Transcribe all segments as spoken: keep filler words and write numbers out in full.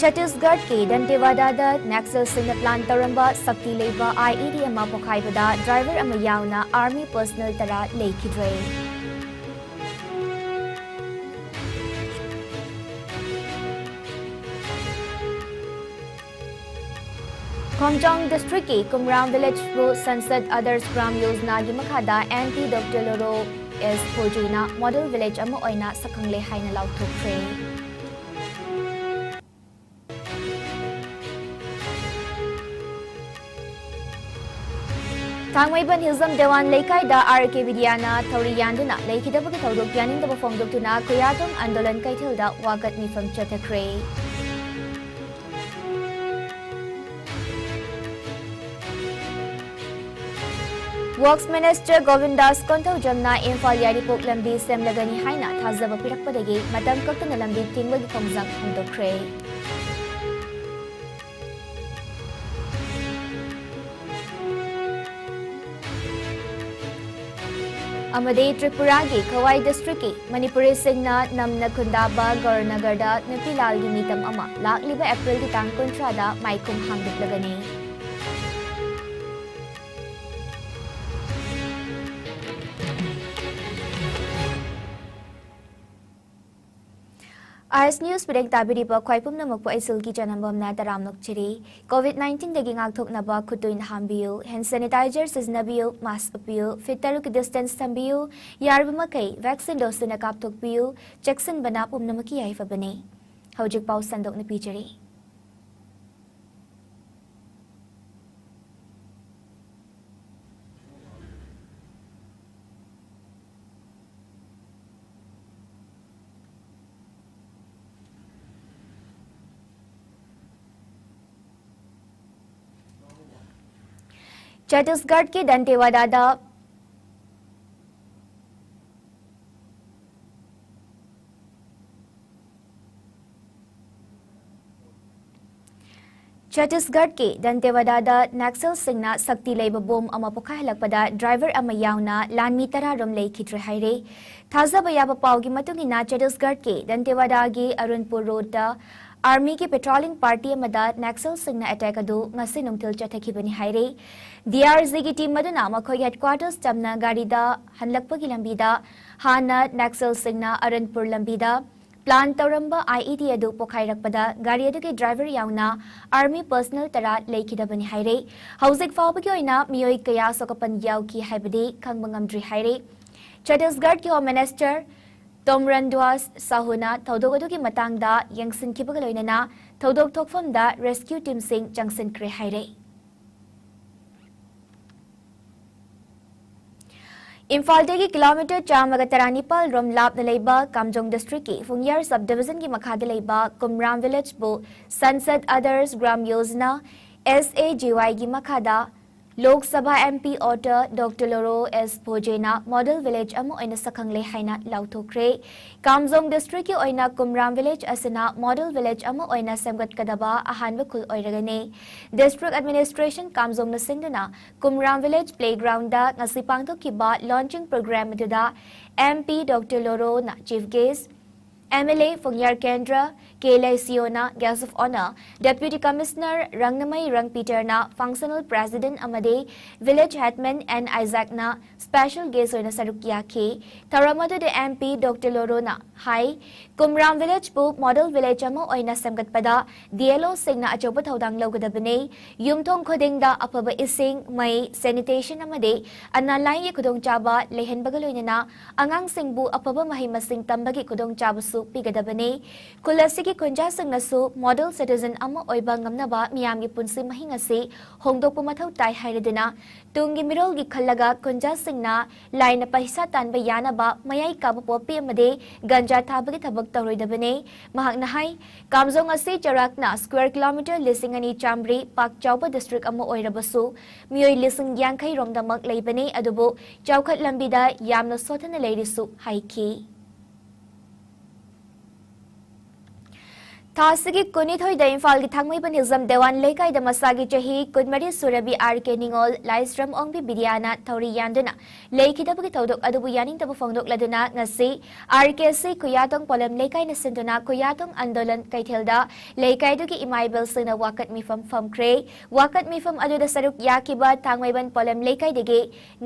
ꯆꯇꯤꯁꯒꯔꯗꯀꯤ ꯗꯟꯇꯦꯋꯥꯗꯥꯗ ꯅꯛꯁꯜꯁꯤꯡꯅ plan ꯇꯧꯔꯝꯕ ꯁꯛꯇꯤ ꯂꯩꯕ ꯑꯥꯏ ꯏ ꯗꯤ ꯑꯃ ꯄꯣꯈꯥꯏꯕꯗ ꯗ꯭ꯔꯥꯏꯚꯔ ꯑꯃ ꯌꯥꯎꯅ ꯑꯥꯔꯃꯤ ꯄꯔꯁꯅꯦꯜ ꯇꯔꯥ ꯂꯩꯈꯤꯗ꯭ꯔꯦ꯫ ꯈꯣꯡꯖꯣꯝ ꯗꯤꯁꯇ꯭ꯔꯤꯛꯀꯤ ꯀꯨꯝꯔꯥꯝ ꯚꯤꯂꯦꯖꯄꯨ ꯁꯟꯁꯗ ꯑꯗꯔꯁ ꯒ꯭ꯔꯥꯝ ꯌꯣꯖꯅꯥꯒꯤ ꯃꯈꯥꯗ ꯑꯦꯟ ꯄꯤ ꯗꯣꯛꯇꯔ ꯂꯣꯔꯣ ꯑꯦꯁ ꯐꯣꯔꯖꯤꯅ ꯃꯣꯗꯦꯜ ꯚꯤꯂꯦꯖ ꯑꯃ ꯑꯣꯏꯅ ꯁꯛꯈꯪꯂꯦ ꯍꯥꯏꯅ ꯂꯥꯎꯊꯣꯛꯈ꯭ꯔꯦ꯫ ꯊꯥꯡꯃꯩꯕꯟ ꯍꯤꯖꯝ ꯗꯦꯋꯥꯟ ꯂꯩꯀꯥꯏꯗ ꯑꯥꯔ ꯀꯦ ꯕꯤꯗ꯭ꯌꯥꯅ ꯊꯧꯔꯤ ꯌꯥꯟꯗꯨꯅ ꯂꯩꯈꯤꯗꯕꯒꯤ ꯊꯧꯗꯣꯛ ꯌꯥꯅꯤꯡꯗꯕ ꯐꯣꯡꯗꯣꯛꯇꯨꯅ ꯈꯨꯌꯥꯊꯣꯡ ꯑꯥꯟꯗꯣꯂꯟ ꯀꯩꯊꯦꯜꯗ ꯋꯥꯀꯠ ꯃꯤꯐꯝ ꯆꯠꯊꯈ꯭ꯔꯦ꯫ ꯋꯔꯛꯁ ꯃꯤꯅꯤꯁꯇꯔ ꯒꯣꯕꯤꯟꯗꯥꯁ ꯀꯣꯟꯊꯧꯖꯝꯅ ꯏꯝꯐꯥꯜ ꯌꯥꯏꯔꯤꯄꯣꯛ ꯂꯝꯕꯤ ꯁꯦꯝꯂꯒꯅꯤ ꯍꯥꯏꯅ ꯊꯥꯖꯕ ꯄꯤꯔꯛꯄꯗꯒꯤ ꯃꯇꯝ ꯀꯛꯇꯅ ꯂꯝꯕꯤ ꯊꯤꯡꯕꯒꯤ ꯈꯣꯡꯖꯪ ꯍꯟꯗꯣꯛꯈ꯭ꯔꯦ꯫ ꯑꯃꯗꯤ ꯇ꯭ꯔꯤꯄꯨꯔꯥꯒꯤ ꯈꯋꯥꯏ ꯗꯤꯁꯇ꯭ꯔꯤꯛꯀꯤ ꯃꯅꯤꯄꯨꯔꯤꯁꯤꯡꯅ ꯅꯝꯅ ꯈꯨꯟꯗꯥꯕ ꯒꯧꯔꯅꯒꯔꯗ ꯅꯨꯄꯤ ꯂꯥꯜꯒꯤ ꯃꯤꯇꯝ ꯑꯃ ꯂꯥꯛꯂꯤꯕ ꯑꯦꯄ꯭ꯔꯤꯜꯒꯤ ꯇꯥꯡ ꯀꯨꯟꯊ꯭ꯔꯥꯗ ꯃꯥꯏꯈꯨꯝ ꯍꯥꯡꯗꯣꯛꯂꯒꯅꯤ꯫ ꯑꯥꯏ ꯑꯦꯁ ꯅ꯭ꯌꯨꯁ ꯄꯔꯦꯡ ꯇꯥꯕꯤꯔꯤꯕ ꯈ꯭ꯋꯥꯏ ꯄꯨꯝꯅꯃꯛꯄꯨ ꯑꯩ ꯁꯤꯜꯀꯤ ꯆꯅꯝꯕꯝꯅ ꯇꯔꯥꯝꯅ ꯑꯣꯛꯆꯔꯤ꯫ ꯀꯣꯚꯤꯗ ꯅꯥꯏꯟꯇꯤꯟꯗꯒꯤ ꯉꯥꯛꯊꯣꯛꯅꯕ ꯈꯨꯠꯇꯨꯏꯟ ꯍꯥꯝꯕꯤꯌꯨ, ꯍꯦꯟ ꯁꯦꯅꯤꯇꯥꯏꯖꯔ ꯁꯤꯖꯤꯟꯅꯕꯤꯌꯨ, ꯃꯥꯁꯛ ꯎꯞꯄꯤꯌꯨ, ꯐꯤꯠ ꯇꯔꯨꯛꯀꯤ ꯗꯤꯁꯇꯦꯟꯁ ꯊꯝꯕꯤꯌꯨ, ꯌꯥꯔꯤꯕ ꯃꯈꯩ ꯚꯦꯛꯁꯤꯟ ꯗꯣꯁ ꯊꯨꯅ ꯀꯥꯞꯊꯣꯛꯄꯤꯌꯨ, ꯆꯦꯛꯁꯤꯟꯕꯅ ꯄꯨꯝꯅꯃꯛꯀꯤ ꯌꯥꯏꯐꯕꯅꯤ꯫ ꯍꯧꯖꯤꯛ ꯄꯥꯎ ꯁꯟꯗꯣꯛꯅ ꯄꯤꯖꯔꯤ꯫ ꯆꯇꯤꯁꯒꯔꯗꯀꯤ ꯗꯟꯇꯦꯋꯥꯗꯥꯗ ꯆꯇꯤꯁꯒꯔꯗꯀꯤ ꯗꯟꯇꯦꯋꯥꯗꯥꯗ ꯅꯛꯁꯜꯁꯤꯡꯅ ꯁꯛꯇꯤ ꯂꯩꯕ ꯕꯣꯝ ꯑꯃ ꯄꯣꯈꯥꯏꯍꯜꯂꯛꯄꯗ ꯗ꯭ꯔꯥꯏꯚꯔ ꯑꯃ ꯌꯥꯎꯅ ꯂꯥꯟꯃꯤ ꯇꯔꯥꯔꯣꯝ ꯂꯩꯈꯤꯗ꯭ꯔꯦ ꯍꯥꯏꯔꯦ꯫ ꯊꯥꯖꯕ ꯌꯥꯕ ꯄꯥꯎꯒꯤ ꯃꯇꯨꯡ ꯏꯟꯅ, ꯆꯇꯤꯁꯒꯔꯗꯀꯤ ꯗꯟꯇꯦꯋꯥꯗꯥꯒꯤ ꯑꯔꯨꯟꯄꯨꯔ ꯔꯣꯗꯇ ꯑꯥꯔꯃꯤꯒꯤ ꯄꯦꯇ꯭ꯔꯣꯂꯤꯡ ꯄꯥꯔꯇꯤ ꯑꯃꯗ ꯅꯛꯁꯜꯁꯤꯡꯅ ꯑꯦꯇꯦꯛ ꯑꯗꯨ ꯉꯁꯤ ꯅꯨꯡꯊꯤꯜ ꯆꯠꯊꯈꯤꯕꯅꯤ ꯍꯥꯏꯔꯤ꯫ ꯗꯤ ꯑꯥꯔ ꯖꯤꯒꯤ ꯇꯤꯝ ꯑꯗꯨꯅ ꯃꯈꯣꯏꯒꯤ ꯍꯦꯗꯀ꯭ꯋꯥꯔꯇꯔꯁ ꯇꯝꯅ ꯒꯥꯔꯤꯗ ꯍꯜꯂꯛꯄꯒꯤ ꯂꯝꯕꯤꯗ ꯍꯥꯟꯅ ꯅꯛꯁꯜꯁꯤꯡꯅ ꯑꯔꯟꯄꯨꯔ ꯂꯝꯕꯤꯗ ꯄ꯭ꯂꯥꯟ ꯇꯧꯔꯝꯕ ꯑꯥꯏ ꯏ ꯗꯤ ꯑꯗꯨ ꯄꯣꯈꯥꯏꯔꯛꯄꯗ ꯒꯥꯔꯤ ꯑꯗꯨꯒꯤ ꯗ꯭ꯔꯥꯏꯚꯔ ꯌꯥꯎꯅ ꯑꯥꯔꯃꯤ ꯄꯔꯁꯅꯦꯜ ꯇꯔꯥ ꯂꯩꯈꯤꯗꯕꯅꯤ ꯍꯥꯏꯔꯤ꯫ ꯍꯧꯖꯤꯛ ꯐꯥꯎꯕꯒꯤ ꯑꯣꯏꯅ ꯃꯤꯑꯣꯏ ꯀꯌꯥ ꯁꯣꯛ ꯑꯄꯟ ꯌꯥꯎꯈꯤ ꯍꯥꯏꯕꯗꯤ ꯈꯪꯕ ꯉꯝꯗ꯭ꯔꯤ ꯍꯥꯏꯔꯤ꯫ ꯆꯇꯤꯁꯒꯔꯗꯀꯤ ꯍꯣꯝ ꯃꯤꯅꯤꯁꯇꯔ ꯇꯣꯝꯔꯟꯗ꯭ꯋꯥꯁ ꯁꯥꯍꯨꯅ ꯊꯧꯗꯣꯛ ꯑꯗꯨꯒꯤ ꯃꯇꯥꯡꯗ ꯌꯦꯡꯁꯤꯟꯈꯤꯕꯒ ꯂꯣꯏꯅꯅ ꯊꯧꯗꯣꯛ ꯊꯣꯛꯐꯝꯗ ꯔꯦꯁꯀ꯭ꯌꯨ ꯇꯤꯝꯁꯤꯡ ꯆꯪꯁꯤꯟꯈ꯭ꯔꯦ ꯍꯥꯏꯔꯦ꯫ ꯏꯝꯐꯥꯜꯗꯒꯤ ꯀꯤꯂꯣꯃꯤꯇꯔ ꯆꯥꯝꯃꯒ ꯇꯔꯥꯅꯤꯄꯥꯜ ꯔꯣꯝ ꯂꯥꯞꯅ ꯂꯩꯕ ꯀꯥꯝꯖꯣꯡ ꯗꯤꯁꯇ꯭ꯔꯤꯛꯀꯤ ꯐꯨꯡꯌꯥꯔ ꯁꯕ ꯗꯤꯕꯤꯖꯟꯒꯤ ꯃꯈꯥꯗ ꯂꯩꯕ ꯀꯨꯝꯔꯥꯝ ꯚꯤꯂꯦꯖꯄꯨ Sansad Adarsh Gram Yojana, S A G ꯋꯥꯏꯒꯤ ꯃꯈꯥꯗ Lok Sabha M P outer doctor Loro S ꯚꯣꯖꯦꯅ ꯃꯣꯗꯦꯜ ꯚꯤꯂꯦꯖ ꯑꯃ ꯑꯣꯏꯅ ꯁꯛꯈꯪꯂꯦ ꯍꯥꯏꯅ ꯂꯥꯎꯊꯣꯛꯈ꯭ꯔꯦ꯫ ꯀꯥꯝꯖꯣꯡ ꯗꯤꯁꯇ꯭ꯔꯤꯛꯀꯤ ꯑꯣꯏꯅ ꯀꯨꯝꯔꯥꯝ ꯚꯤꯂꯦꯖ ꯑꯁꯤꯅ ꯃꯣꯗꯦꯜ ꯚꯤꯂꯦꯖ ꯑꯃ ꯑꯣꯏꯅ ꯁꯦꯝꯒꯠꯀꯗꯕ ꯑꯍꯥꯟꯕ ꯈꯨꯜ ꯑꯣꯏꯔꯒꯅꯤ꯫ ꯗꯤꯁꯇ꯭ꯔꯤꯛ ꯑꯦꯗꯃꯤꯅꯤꯁꯇ꯭ꯔꯦꯁꯟ ꯀꯥꯝꯖꯣꯡꯅ ꯁꯤꯟꯗꯨꯅ ꯀꯨꯝꯔꯥꯝ ꯚꯤꯂꯦꯖ ꯄ꯭ꯂꯦꯒ꯭ꯔꯥꯎꯟꯗ ꯉꯁꯤ ꯄꯥꯡꯊꯣꯛꯈꯤꯕ ꯂꯣꯟꯆꯤꯡ ꯄ꯭ꯔꯣꯒ꯭ꯔꯥꯝ ꯑꯗꯨꯗ ꯑꯦꯝ ꯄꯤ ꯗꯣꯛꯇꯔ ꯂꯣꯔꯣꯅ chief guest, M L A Phungyar Kendra K ꯂꯩꯁꯤꯌꯣꯅ guest of honour, deputy commissioner Rangnamei ꯔꯪ ꯄꯤꯇꯔꯅ ꯐꯪꯁꯅꯦꯜ ꯄ꯭ꯔꯦꯁꯤꯗꯦꯟꯠ ꯑꯃꯗꯤ ꯚꯤꯂꯦꯖ ꯍꯦꯗꯃꯦꯟ ꯑꯦꯟ ꯑꯥꯏꯖꯥꯛꯅ ꯁ꯭ꯄꯦꯁꯦꯜ ꯒꯦꯁ ꯑꯣꯏꯅ ꯁꯔꯨꯛ ꯌꯥꯈꯤ꯫ ꯊꯧꯔꯝ ꯑꯗꯨꯗ ꯑꯦꯝ ꯄꯤ ꯗꯣꯛꯇꯔ ꯂꯣꯔꯣꯅ ꯍꯥꯏ, ꯀꯨꯝꯔꯥꯝ ꯚꯤꯂꯦꯖꯄꯨ ꯃꯣꯗꯦꯜ ꯚꯤꯂꯦꯖ ꯑꯃ ꯑꯣꯏꯅ ꯁꯦꯝꯒꯠꯄꯗ ꯗꯤ ꯑꯦꯜ ꯑꯣꯁꯤꯡꯅ ꯑꯆꯧꯕ ꯊꯧꯗꯥꯡ ꯂꯧꯒꯗꯕꯅꯤ꯫ ꯌꯨꯝꯊꯣꯡ ꯈꯨꯗꯤꯡꯗ ꯑꯐꯕ ꯏꯁꯤꯡ, ꯃꯩ, ꯁꯦꯅꯤꯇꯦꯁꯟ ꯑꯃꯗꯤ ꯑꯅꯥ ꯂꯥꯏꯌꯦꯡꯒꯤ ꯈꯨꯗꯣꯡꯆꯥꯕ ꯂꯩꯍꯟꯕꯒ ꯂꯣꯏꯅꯅ ꯑꯉꯥꯡꯁꯤꯡꯕꯨ ꯑꯐꯕ ꯃꯍꯩ ꯃꯁꯤꯡ ꯇꯝꯕꯒꯤ ꯈꯨꯗꯣꯡꯆꯥꯕꯁꯨ ꯄꯤꯒꯗꯕꯅꯤ꯫ ꯈꯨꯜ ꯑꯁꯤꯒꯤ ꯈꯨꯟꯖꯥꯁꯤꯡꯅꯁꯨ ꯃꯣꯗꯦꯜ ꯁꯤꯇꯤꯖꯟ ꯑꯃ ꯑꯣꯏꯕ ꯉꯝꯅꯕ ꯃꯤꯌꯥꯝꯒꯤ ꯄꯨꯟꯁꯤ ꯃꯍꯤꯡ ꯑꯁꯤ ꯍꯣꯡꯗꯣꯛꯄ ꯃꯊꯧ ꯇꯥꯏ ꯍꯥꯏꯔꯗꯨꯅ ꯇꯨꯡꯒꯤ ꯃꯤꯔꯣꯜꯒꯤ ꯈꯜꯂꯒ ꯈꯨꯟꯖꯥꯁꯤꯡꯅ ꯂꯥꯏꯅ ꯄꯩꯁꯥ ꯇꯥꯟꯕ ꯌꯥꯅꯕ ꯃꯌꯥꯏ ꯀꯥꯕ ꯄꯣꯄꯤ ꯑꯃꯗꯤ ꯒꯟꯖꯥ ꯊꯥꯕꯒꯤ ꯊꯕꯛ ꯇꯧꯔꯣꯏꯗꯕꯅꯤ꯫ ꯃꯍꯥꯛꯅ ꯍꯥꯏ, ꯀꯥꯝꯖꯣꯡ ꯑꯁꯤ ꯆꯥꯎꯔꯥꯛꯅ ꯁ꯭ꯀ꯭ꯋꯦꯔ ꯀꯤꯂꯣꯃꯤꯇꯔ ꯂꯤꯁꯤꯡ ꯑꯅꯤ ꯆꯥꯃꯔꯤ ꯄꯥꯛ ꯆꯥꯎꯕ ꯗꯤꯁꯇ꯭ꯔꯤꯛ ꯑꯃ ꯑꯣꯏꯔꯕꯁꯨ ꯃꯤꯑꯣꯏ ꯂꯤꯁꯤꯡ ꯌꯥꯡꯈꯩ ꯔꯣꯝꯗꯃꯛ ꯂꯩꯕꯅꯤ, ꯑꯗꯨꯕꯨ ꯆꯥꯎꯈꯠ ꯂꯝꯕꯤꯗ ꯌꯥꯝꯅ ꯁꯣꯠꯊꯅ ꯂꯩꯔꯤꯁꯨ ꯍꯥꯏꯈꯤ꯫ ꯊꯥ ꯑꯁꯤꯒꯤ ꯀꯨꯟꯅꯤꯊꯣꯏꯗ ꯏꯝꯐꯥꯜꯒꯤ ꯊꯥꯡꯃꯩꯕꯟ ꯍꯤꯖꯝ ꯗꯦꯋꯥꯟ ꯂꯩꯀꯥꯏꯗ ꯃꯁꯥꯒꯤ ꯆꯍꯤ ꯀꯨꯟꯃꯔꯤ ꯁꯨꯔꯕꯤ ꯑꯥꯔ ꯀꯦ ꯅꯤꯉꯣꯜ ꯂꯥꯏꯁ꯭ꯔꯝ ꯑꯣꯡꯕꯤ ꯕꯤꯗ꯭ꯌꯥꯅ ꯊꯧꯔꯤ ꯌꯥꯟꯗꯨꯅ ꯂꯩꯈꯤꯗꯕꯒꯤ ꯊꯧꯗꯣꯛ ꯑꯗꯨꯕꯨ ꯌꯥꯅꯤꯡꯗꯕ ꯐꯣꯡꯗꯣꯛꯂꯗꯨꯅ ꯉꯁꯤ ꯑꯥꯔ ꯀꯦ ꯁꯤ ꯈꯨꯌꯥꯇꯣꯡ ꯄꯣꯂꯦꯝ ꯂꯩꯀꯥꯏꯅ ꯁꯤꯟꯗꯨꯅ ꯈꯨꯌꯥꯇꯣꯡ ꯑꯟꯗꯣꯂꯟ ꯀꯩꯊꯦꯜꯗ ꯂꯩꯀꯥꯏꯗꯨꯒꯤ ꯏꯃꯥ ꯏꯕꯦꯜꯁꯤꯡꯅ ꯋꯥꯀꯠ ꯃꯤꯐꯝ ꯐꯝꯈ꯭ꯔꯦ꯫ ꯋꯥꯀꯠ ꯃꯤꯐꯝ ꯑꯗꯨꯗ ꯁꯔꯨꯛ ꯌꯥꯈꯤꯕ ꯊꯥꯡꯃꯩꯕꯟ ꯄꯣꯂꯦꯝ ꯂꯩꯀꯥꯏꯗꯒꯤ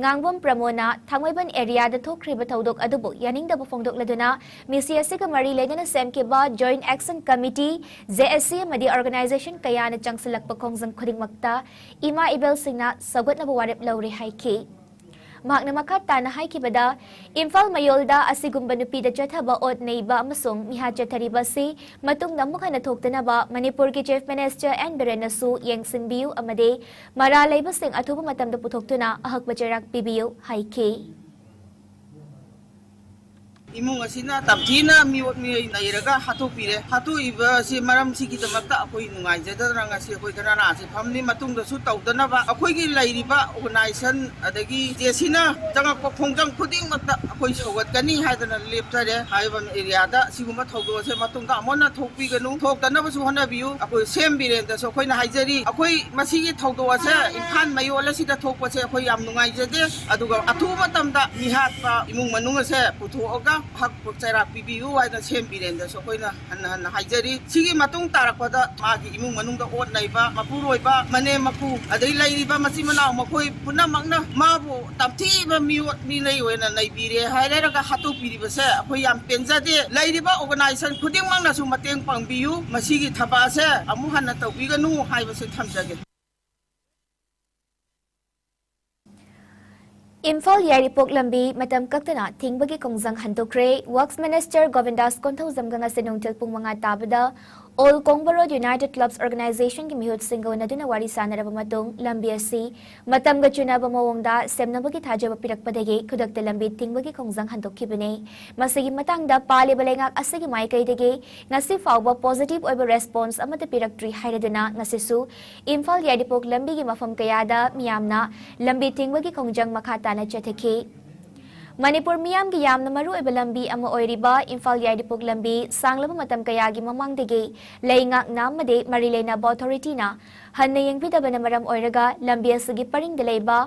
ꯉꯥꯡꯕꯝ ꯄ꯭ꯔꯃꯣꯗꯅ ꯊꯥꯡꯃꯩꯕꯟ ꯑꯦꯔꯤꯌꯥꯗ ꯊꯣꯛꯈ꯭ꯔꯤꯕ ꯊꯧꯗꯣꯛ ꯑꯗꯨꯕꯨ ꯌꯥꯅꯤꯡꯗꯕ ꯐꯣꯡꯗꯣꯛꯂꯗꯨꯅ ꯃꯤꯁꯤ ꯑꯁꯤꯒ ꯃꯔꯤ ꯂꯩꯅꯅ ꯁꯦꯝꯈꯤꯕ joint action committee, J S C ꯑꯃꯗꯤ ꯑꯣꯔꯒꯅꯥꯏꯖꯦꯁꯟ ꯀꯌꯥꯅ ꯆꯪꯁꯤꯜꯂꯛꯄ ꯈꯣꯡꯖꯪ ꯈꯨꯗꯤꯡꯃꯛꯇ ꯏꯃꯥ ꯏꯕꯦꯜꯁꯤꯡꯅ ꯁꯧꯒꯠꯅꯕ ꯋꯥꯔꯦꯞ ꯂꯧꯔꯦ ꯍꯥꯏꯈꯤ꯫ ꯃꯍꯥꯛꯅ ꯃꯈꯥ ꯇꯥꯅ ꯍꯥꯏꯈꯤꯕꯗ, ꯏꯝꯐꯥꯜ ꯃꯌꯣꯜꯗ ꯑꯁꯤꯒꯨꯝꯕ ꯅꯨꯄꯤꯗ ꯆꯠꯊꯕ ꯑꯣꯠ ꯅꯩꯕ ꯑꯃꯁꯨꯡ ꯃꯤꯍꯥꯠ ꯆꯠꯊꯔꯤꯕ ꯑꯁꯤ ꯃꯇꯨꯡꯗ ꯑꯃꯨꯛ ꯍꯟꯅ ꯊꯣꯛꯇꯅꯕ ꯃꯅꯤꯄꯨꯔꯒꯤ ꯆꯤꯐ ꯃꯤꯅꯤꯁꯇꯔ ꯑꯦꯟ ꯕꯤꯔꯦꯟꯅꯁꯨ ꯌꯦꯡꯁꯤꯟꯕꯤꯌꯨ ꯑꯃꯗꯤ ꯃꯔꯥꯜ ꯂꯩꯕꯁꯤꯡ ꯑꯊꯨꯕ ꯃꯇꯝꯗ ꯄꯨꯊꯣꯛꯇꯨꯅ ꯑꯍꯛꯄ ꯆꯩꯔꯥꯛ ꯄꯤꯕꯤꯌꯨ ꯍꯥꯏꯈꯤ꯫ ꯏꯃꯨꯡ ꯑꯁꯤꯅ ꯇꯝꯊꯤꯅ ꯃꯤꯑꯣꯠ ꯃꯤꯑꯣꯏ ꯅꯩꯔꯒ ꯍꯥꯠꯇꯣꯛꯄꯤꯔꯦ꯫ ꯍꯥꯠꯇꯣꯛꯏꯕ ꯑꯁꯤ ꯃꯔꯝꯁꯤꯒꯤꯗꯃꯛꯇ ꯑꯩꯈꯣꯏ ꯅꯨꯡꯉꯥꯏꯖꯗꯗꯅ ꯉꯁꯤ ꯑꯩꯈꯣꯏ ꯙꯔꯅꯥꯁꯤ ꯐꯝꯂꯤ꯫ ꯃꯇꯨꯡꯗꯁꯨ ꯇꯧꯗꯅꯕ ꯑꯩꯈꯣꯏꯒꯤ ꯂꯩꯔꯤꯕ ꯑꯣꯔꯒꯅꯥꯏꯖꯦꯁꯟ ꯑꯗꯒꯤ ꯖꯦ ꯁꯤꯅ ꯆꯪꯉꯛꯄ ꯈꯣꯡꯖꯪ ꯈꯨꯗꯤꯡꯃꯛꯇ ꯑꯩꯈꯣꯏ ꯁꯧꯒꯠꯀꯅꯤ ꯍꯥꯏꯗꯅ ꯂꯦꯞꯆꯔꯦ꯫ ꯍꯥꯏꯔꯤꯕ ꯑꯦꯔꯤꯌꯥꯗ ꯁꯤꯒꯨꯝꯕ ꯊꯧꯗꯣꯛ ꯑꯁꯦ ꯃꯇꯨꯡꯗ ꯑꯃꯨꯛ ꯍꯟꯅ ꯊꯣꯛꯄꯤꯒꯅꯨ, ꯊꯣꯛꯇꯅꯕꯁꯨ ꯍꯣꯠꯅꯕꯤꯌꯨ꯫ ꯑꯩꯈꯣꯏ ꯁꯦꯝ ꯕꯤꯔꯦꯟꯗꯁꯨ ꯑꯩꯈꯣꯏꯅ ꯍꯥꯏꯖꯔꯤ, ꯑꯩꯈꯣꯏ ꯃꯁꯤꯒꯤ ꯊꯧꯗꯣꯛ ꯑꯁꯦ ꯏꯝꯐꯥꯜ ꯃꯌꯣꯜ ꯑꯁꯤꯗ ꯊꯣꯛꯄꯁꯦ ꯑꯩꯈꯣꯏ ꯌꯥꯝ ꯅꯨꯡꯉꯥꯏꯖꯗꯦ꯫ ꯑꯗꯨꯒ ꯑꯊꯨꯕ ꯃꯇꯝꯗ ꯃꯤꯍꯥꯠꯄ ꯏꯃꯨꯡ ꯃꯅꯨꯡ ꯑꯁꯦ ꯄꯨꯊꯣꯛꯑꯒ ꯍꯛꯄ ꯆꯩꯔꯥꯛ ꯄꯤꯕꯤꯌꯨ ꯍꯥꯏꯅ ꯁꯦꯝ ꯕꯤꯔꯦꯟꯗꯁꯨ ꯑꯩꯈꯣꯏꯅ ꯍꯟꯅ ꯍꯟꯅ ꯍꯥꯏꯖꯔꯤ꯫ ꯁꯤꯒꯤ ꯃꯇꯨꯡ ꯇꯥꯔꯛꯄꯗ ꯃꯥꯒꯤ ꯏꯃꯨꯡ ꯃꯅꯨꯡꯗ ꯑꯣꯠ ꯅꯩꯕ, ꯃꯄꯨꯔꯣꯏꯕ, ꯃꯅꯦꯝ ꯃꯀꯨ, ꯑꯗꯩ ꯂꯩꯔꯤꯕ ꯃꯆꯤꯟ ꯃꯅꯥꯎ ꯃꯈꯣꯏ ꯄꯨꯝꯅꯃꯛꯅ ꯃꯥꯕꯨ ꯇꯝꯊꯤꯕ ꯃꯤꯑꯣꯠ ꯃꯤꯅꯩ ꯑꯣꯏꯅ ꯅꯩꯕꯤꯔꯦ ꯍꯥꯏꯔꯒ ꯍꯥꯠꯇꯣꯛꯄꯤꯔꯤꯕꯁꯦ ꯑꯩꯈꯣꯏ ꯌꯥꯝ ꯄꯦꯟꯖꯗꯦ꯫ ꯂꯩꯔꯤꯕ ꯑꯣꯔꯒꯅꯥꯏꯖꯦꯁꯟ ꯈꯨꯗꯤꯡꯃꯛꯅꯁꯨ ꯃꯇꯦꯡ ꯄꯥꯡꯕꯤꯌꯨ, ꯃꯁꯤꯒꯤ ꯊꯕꯛ ꯑꯁꯦ ꯑꯃꯨꯛ ꯍꯟꯅ ꯇꯧꯕꯤꯒꯅꯨ ꯍꯥꯏꯕꯁꯦ ꯊꯝꯖꯒꯦ꯫ ꯏꯝꯐꯥꯜ ꯌꯥꯏꯔꯤꯄꯣꯛ ꯂꯝꯕꯤ ꯃꯇꯝ ꯀꯛꯇꯅ ꯊꯤꯡꯕꯒꯤ ꯈꯣꯡꯖꯪ ꯍꯟꯗꯣꯛꯈ꯭ꯔꯦ꯫ ꯋꯔꯛꯁ ꯃꯤꯅꯤꯁꯇꯔ ꯒꯣꯕꯤꯟꯗꯥꯁ ꯀꯣꯟꯊꯧꯖꯝꯒ ꯉꯁꯤ ꯅꯨꯡꯊꯤꯜ ꯄꯨꯡ ꯃꯉꯥ ꯇꯥꯕꯗ ꯑꯣꯜ ꯀꯣꯡꯕ ꯔꯣꯗ ꯌꯨꯅꯥꯏꯇꯦꯗ ꯀ꯭ꯂꯕꯁ ꯑꯣꯔꯒꯅꯥꯏꯖꯦꯁꯟꯒꯤ ꯃꯤꯍꯨꯠꯁꯤꯡꯒ ꯎꯅꯗꯨꯅ ꯋꯥꯔꯤ ꯁꯥꯟꯅꯔꯕ ꯃꯇꯨꯡ ꯂꯝꯕꯤ ꯑꯁꯤ ꯃꯇꯝꯒ ꯆꯨꯅꯕ ꯃꯑꯣꯡꯗ ꯁꯦꯝꯅꯕꯒꯤ ꯊꯥꯖꯕ ꯄꯤꯔꯛꯄꯗꯒꯤ ꯈꯨꯗꯛꯇ ꯂꯝꯕꯤ ꯊꯤꯡꯕꯒꯤ ꯈꯣꯡꯖꯪ ꯍꯟꯗꯣꯛꯈꯤꯕꯅꯤ꯫ ꯃꯁꯤꯒꯤ ꯃꯇꯥꯡꯗ ꯄꯥꯜꯂꯤꯕ ꯂꯩꯉꯥꯛ ꯑꯁꯤꯒꯤ ꯃꯥꯏꯀꯩꯗꯒꯤ ꯉꯁꯤ ꯐꯥꯎꯕ ꯄꯣꯖꯤꯇꯤꯚ ꯑꯣꯏꯕ ꯔꯦꯁꯄꯣꯟꯁ ꯑꯃꯠꯇ ꯄꯤꯔꯛꯇ꯭ꯔꯤ ꯍꯥꯏꯔꯗꯨꯅ ꯉꯁꯤꯁꯨ ꯏꯝꯐꯥꯜ ꯌꯥꯏꯔꯤꯄꯣꯛ ꯂꯝꯕꯤꯒꯤ ꯃꯐꯝ ꯀꯌꯥꯗ ꯃꯤꯌꯥꯝꯅ ꯂꯝꯕꯤ ꯊꯤꯡꯕꯒꯤ ꯈꯣꯡꯖꯪ ꯃꯈꯥ ꯇꯥꯅ ꯆꯠꯊꯈꯤ꯫ ꯃꯅꯤꯄꯨꯔ ꯃꯤꯌꯥꯝꯒꯤ ꯌꯥꯝꯅ ꯃꯔꯨꯑꯣꯏꯕ ꯂꯝꯕꯤ ꯑꯃ ꯑꯣꯏꯔꯤꯕ ꯏꯝꯐꯥꯜ ꯌꯥꯏꯔꯤꯄꯣꯛ ꯂꯝꯕꯤ ꯁꯥꯡꯂꯕ ꯃꯇꯝ ꯀꯌꯥꯒꯤ ꯃꯃꯥꯡꯗꯒꯤ ꯂꯩꯉꯥꯛꯅ ꯑꯃꯗꯤ ꯃꯔꯤ ꯂꯩꯅꯕ ꯑꯣꯊꯣꯔꯤꯇꯤꯅ ꯍꯟꯅ ꯌꯦꯡꯕꯤꯗꯕꯅ ꯃꯔꯝ ꯑꯣꯏꯔꯒ ꯂꯝꯕꯤ ꯑꯁꯤꯒꯤ ꯄꯔꯤꯡꯗ ꯂꯩꯕ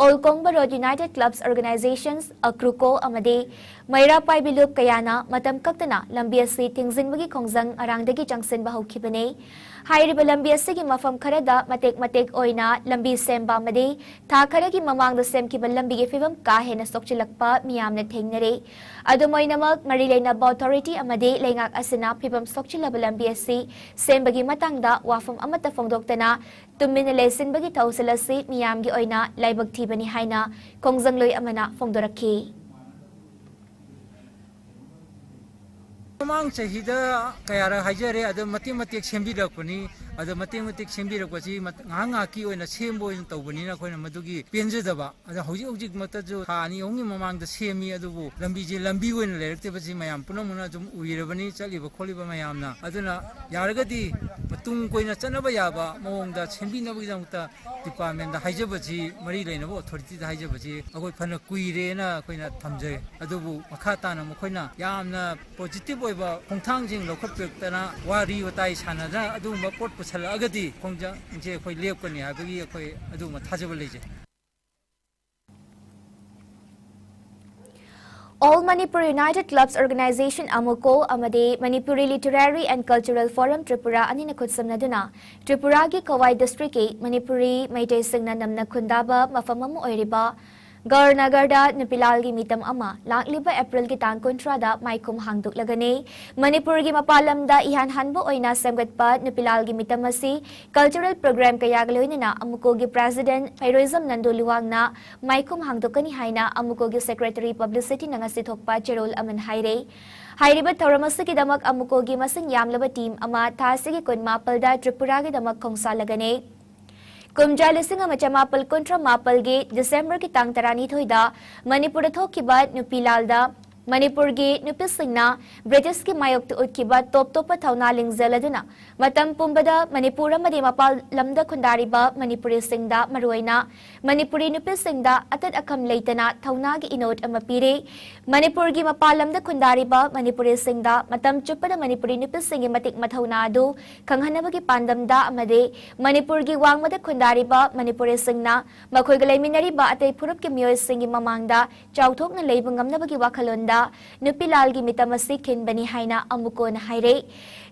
All Kongba Road United Clubs Organizations, ꯑꯀ꯭ꯔꯨꯀꯣ ꯑꯃꯗꯤ ꯃꯩꯔꯥ ꯄꯥꯏꯕꯤ ꯂꯨꯞ ꯀꯌꯥꯅ ꯃꯇꯝ ꯀꯛꯇꯅ ꯂꯝꯕꯤ ꯑꯁꯤ ꯊꯤꯡꯖꯤꯟꯕꯒꯤ ꯈꯣꯡꯖꯪ ꯑꯔꯥꯡꯗꯒꯤ ꯆꯪꯁꯤꯟꯕ ꯍꯧꯈꯤꯕꯅꯤ꯫ ꯍꯥꯏꯔꯤꯕ ꯂꯝꯕꯤ ꯑꯁꯤꯒꯤ ꯃꯐꯝ ꯈꯔꯗ ꯃꯇꯦꯛ ꯃꯇꯦꯛ ꯑꯣꯏꯅ ꯂꯝꯕꯤ ꯁꯦꯝꯕ ꯑꯃꯗꯤ ꯊꯥ ꯈꯔꯒꯤ ꯃꯃꯥꯡꯗ ꯁꯦꯝꯈꯤꯕ ꯂꯝꯕꯤꯒꯤ ꯐꯤꯕꯝ ꯀꯥ ꯍꯦꯟꯅ ꯁꯣꯛꯆꯤꯜꯂꯛꯄ ꯃꯤꯌꯥꯝꯅ ꯊꯦꯡꯅꯔꯦ꯫ ꯑꯗꯨꯝ ꯑꯣꯏꯅꯃꯛ, ꯃꯔꯤ ꯂꯩꯅꯕ ꯑꯣꯊꯣꯔꯤꯇꯤ ꯑꯃꯗꯤ ꯂꯩꯉꯥꯛ ꯑꯁꯤꯅ ꯐꯤꯕꯝ ꯁꯣꯛꯆꯤꯜꯂꯕ ꯂꯝꯕꯤ ꯑꯁꯤ ꯁꯦꯝꯕꯒꯤ ꯃꯇꯥꯡꯗ ꯋꯥꯐꯝ ꯑꯃꯠꯇ ꯐꯣꯡꯗꯣꯛꯇꯅ ꯇꯨꯃꯤꯟꯅ ꯂꯩꯁꯤꯟꯕꯒꯤ ꯊꯧꯁꯤꯜ ꯑꯁꯤ ꯃꯤꯌꯥꯝꯒꯤ ꯑꯣꯏꯅ ꯂꯥꯏꯕꯛ ꯊꯤꯕꯅꯤ ꯍꯥꯏꯅ ꯈꯣꯡꯖꯪꯂꯣꯏ ꯑꯃꯅ ꯐꯣꯡꯗꯣꯔꯛꯈꯤ꯫ ꯃꯃꯥꯡ ꯆꯍꯤꯗ ꯀꯌꯥꯔꯛ ꯍꯥꯏꯖꯔꯦ, ꯑꯗꯣ ꯃꯇꯦꯛ ꯃꯇꯦꯛ ꯁꯦꯝꯕꯤꯔꯛꯄꯅꯤ꯫ ꯑꯗꯣ ꯃꯇꯦꯛ ꯃꯇꯦꯛ ꯁꯦꯝꯕꯤꯔꯛꯄꯁꯤ ꯃꯠ-, ꯉꯥꯏꯍꯥꯛ ꯉꯥꯏꯍꯥꯛꯀꯤ ꯑꯣꯏꯅ ꯁꯦꯝꯕ ꯑꯣꯏꯅ ꯇꯧꯕꯅꯤꯅ ꯑꯩꯈꯣꯏꯅ ꯃꯗꯨꯒꯤ ꯄꯦꯟꯖꯗꯕ꯫ ꯑꯗꯣ ꯍꯧꯖꯤꯛ ꯍꯧꯖꯤꯛꯃꯛꯇꯁꯨ ꯊꯥ ꯑꯅꯤ ꯑꯍꯨꯝꯒꯤ ꯃꯃꯥꯡꯗ ꯁꯦꯝꯃꯤ, ꯑꯗꯨꯕꯨ ꯂꯝꯕꯤꯁꯦ ꯂꯝꯕꯤ ꯑꯣꯏꯅ ꯂꯩꯔꯛꯇꯕꯁꯤ ꯃꯌꯥꯝ ꯄꯨꯝꯅꯃꯛꯅ ꯑꯗꯨꯝ ꯎꯕꯤꯔꯕꯅꯤ, ꯆꯠꯂꯤꯕ ꯈꯣꯠꯂꯤꯕ ꯃꯌꯥꯝꯅ꯫ ꯑꯗꯨꯅ ꯌꯥꯔꯒꯗꯤ ꯃꯇꯨꯡ ꯀꯣꯏꯅ ꯆꯠꯅꯕ ꯌꯥꯕ ꯃꯑꯣꯡꯗ ꯁꯦꯝꯕꯤꯅꯕꯒꯤꯗꯃꯛꯇ ꯗꯤꯄꯥꯔꯠꯃꯦꯟꯗ ꯍꯥꯏꯖꯕꯁꯤ, ꯃꯔꯤ ꯂꯩꯅꯕ ꯑꯣꯊꯣꯔꯤꯇꯤꯗ ꯍꯥꯏꯖꯕꯁꯤ ꯑꯩꯈꯣꯏ ꯐꯅ ꯀꯨꯏꯔꯦꯅ ꯑꯩꯈꯣꯏꯅ ꯊꯝꯖꯩ꯫ ꯑꯗꯨꯕꯨ ꯃꯈꯥ ꯇꯥꯅ ꯃꯈꯣꯏꯅ ꯌꯥꯝꯅ ꯄꯣꯖꯤꯇꯤꯚ ꯑꯣꯏꯕ ꯈꯣꯡꯊꯥꯡꯁꯤꯡ ꯂꯧꯈꯠꯄꯤꯔꯛꯇꯅ, ꯋꯥꯔꯤ ꯋꯥꯇꯥꯏ ꯁꯥꯟꯅꯗꯅ ꯑꯗꯨꯒꯨꯝꯕ ꯄꯣꯠ ꯄꯨꯁꯜꯂꯛꯑꯒꯗꯤ ꯈꯣꯡꯖꯪꯁꯦ ꯑꯩꯈꯣꯏ ꯂꯦꯞꯀꯅꯤ ꯍꯥꯏꯕꯒꯤ ꯑꯩꯈꯣꯏ ꯑꯗꯨꯒꯨꯝꯕ ꯊꯥꯖꯕ ꯂꯩꯖꯩ꯫ All Manipur United Clubs Organization, ꯑꯃꯨꯀꯣ, ꯑꯃꯗꯤ Manipuri Literary and Cultural Forum Tripura ꯑꯅꯤꯅ ꯈꯨꯠꯁꯝꯅꯗꯨꯅ ꯇ꯭ꯔꯤꯄꯨꯔꯥꯒꯤ ꯈꯣꯋꯥꯏ ꯗꯤꯁꯇ꯭ꯔꯤꯛꯀꯤ ꯃꯅꯤꯄꯨꯔꯤ ꯃꯩꯇꯩꯁꯤꯡꯅ ꯅꯝꯅ ꯈꯨꯟꯗꯥꯕ ꯃꯐꯝ ꯑꯃ ꯑꯣꯏꯔꯤꯕ ꯒꯔꯅꯒꯔꯗ ꯅꯨꯄꯤꯂꯥꯜꯒꯤ ꯃꯤꯇꯝ ꯑꯃ ꯂꯥꯛꯂꯤꯕ ꯑꯦꯄ꯭ꯔꯤꯜꯒꯤ ꯇꯥꯡ ꯀꯨꯟꯊ꯭ꯔꯥꯗ ꯃꯥꯏꯈꯨꯝ ꯍꯥꯡꯗꯣꯛꯂꯒꯅꯤ꯫ ꯃꯅꯤꯄꯨꯔꯒꯤ ꯃꯄꯥꯟ ꯂꯝꯗ ꯏꯍꯥꯟ ꯍꯥꯟꯕ ꯑꯣꯏꯅ ꯁꯦꯝꯒꯠꯄ ꯅꯨꯄꯤꯂꯥꯜꯒꯤ ꯃꯤꯇꯝ ꯑꯁꯤ ꯀꯜꯆꯔꯦꯜ ꯄ꯭ꯔꯣꯒ꯭ꯔꯥꯝ ꯀꯌꯥꯒ ꯂꯣꯏꯅꯅ ꯑꯃꯨꯀꯣꯒꯤ ꯄ꯭ꯔꯦꯁꯤꯗꯦꯟꯠ ꯐꯩꯔꯣꯏꯖꯝ ꯅꯟꯗꯨ ꯂꯨꯋꯥꯡꯅ ꯃꯥꯏꯈꯨꯝ ꯍꯥꯡꯗꯣꯛꯀꯅꯤ ꯍꯥꯏꯅ ꯑꯃꯨꯀꯣꯒꯤ ꯁꯦꯀ꯭ꯔꯦꯇꯔꯤ ꯄꯕ꯭ꯂꯤꯁꯤꯇꯤꯅ ꯉꯁꯤ ꯊꯣꯛꯄ ꯆꯦꯔꯣꯜ ꯑꯃꯅ ꯍꯥꯏꯔꯦ꯫ ꯍꯥꯏꯔꯤꯕ ꯊꯧꯔꯝ ꯑꯁꯤꯒꯤꯗꯃꯛ ꯑꯃꯨꯀꯣꯒꯤ ꯃꯁꯤꯡ ꯌꯥꯝꯂꯕ ꯇꯤꯝ ꯑꯃ ꯊꯥ ꯑꯁꯤꯒꯤ ꯀꯨꯟꯃꯥꯄꯜꯗ ꯇ꯭ꯔꯤꯄꯨꯔꯥꯒꯤꯗꯃꯛ ꯈꯣꯡꯁꯥꯜꯂꯒꯅꯤ꯫ ꯀꯨꯝꯖꯥ ꯂꯤꯁꯤꯡ ꯑꯃ ꯆꯃꯥꯄꯜ ꯀꯨꯟꯊ꯭ꯔꯥ ꯃꯥꯄꯜꯒꯤ ꯗꯤꯁꯦꯝꯕꯔꯒꯤ ꯇꯥꯡ ꯇꯔꯥꯅꯤꯊꯣꯏꯗ ꯃꯅꯤꯄꯨꯔꯗ ꯊꯣꯛꯈꯤꯕ ꯅꯨꯄꯤꯂꯥꯜꯗ ꯃꯅꯤꯄꯨꯔꯒꯤ ꯅꯨꯄꯤꯁꯤꯡꯅ ꯕ꯭ꯔꯤꯇꯤꯁꯀꯤ ꯃꯥꯌꯣꯛꯇ ꯎꯠꯈꯤꯕ ꯇꯣꯞ ꯇꯣꯞꯄ ꯊꯧꯅꯥ ꯂꯤꯡꯖꯦꯜ ꯑꯗꯨꯅ ꯃꯇꯝ ꯄꯨꯝꯕꯗ ꯃꯅꯤꯄꯨꯔ ꯑꯃꯗꯤ ꯃꯄꯥꯟ ꯂꯝꯗ ꯈꯨꯟꯗꯥꯔꯤꯕ ꯃꯅꯤꯄꯨꯔꯤꯁꯤꯡꯗ, ꯃꯔꯨꯑꯣꯏꯅ ꯃꯅꯤꯄꯨꯔꯤ ꯅꯨꯄꯤꯁꯤꯡꯗ ꯑꯇꯠ ꯑꯈꯝ ꯂꯩꯇꯅ ꯊꯧꯅꯥꯒꯤ ꯏꯅꯣꯠ ꯑꯃ ꯄꯤꯔꯤ꯫ ꯃꯅꯤꯄꯨꯔꯒꯤ ꯃꯄꯥꯟ ꯂꯝꯗ ꯈꯨꯟꯗꯥꯔꯤꯕ ꯃꯅꯤꯄꯨꯔꯤꯁꯤꯡꯗ ꯃꯇꯝ ꯆꯨꯞꯄꯗ ꯃꯅꯤꯄꯨꯔꯤ ꯅꯨꯄꯤꯁꯤꯡꯒꯤ ꯃꯇꯤꯛ ꯃꯊꯧꯅꯥ ꯑꯗꯨ ꯈꯪꯍꯟꯅꯕꯒꯤ ꯄꯥꯟꯗꯝꯗ ꯑꯃꯗꯤ ꯃꯅꯤꯄꯨꯔꯒꯤ ꯋꯥꯡꯃꯗ ꯈꯨꯟꯗꯥꯔꯤꯕ ꯃꯅꯤꯄꯨꯔꯤꯁꯤꯡꯅ ꯃꯈꯣꯏꯒ ꯂꯩꯃꯤꯟꯅꯔꯤꯕ ꯑꯇꯩ ꯐꯨꯔꯨꯞꯀꯤ ꯃꯤꯑꯣꯏꯁꯤꯡꯒꯤ ꯃꯃꯥꯡꯗ ꯆꯥꯎꯊꯣꯛꯅ ꯂꯩꯕ ꯉꯝꯅꯕꯒꯤ ꯋꯥꯈꯜꯂꯣꯟꯗ ꯅꯨꯄꯤ ꯂꯥꯜꯒꯤ ꯃꯤꯇꯝ ꯑꯁꯤ ꯈꯤꯟꯕꯅꯤ ꯍꯥꯏꯅ ꯑꯃꯨꯀꯣꯅ ꯍꯥꯏꯔꯦ꯫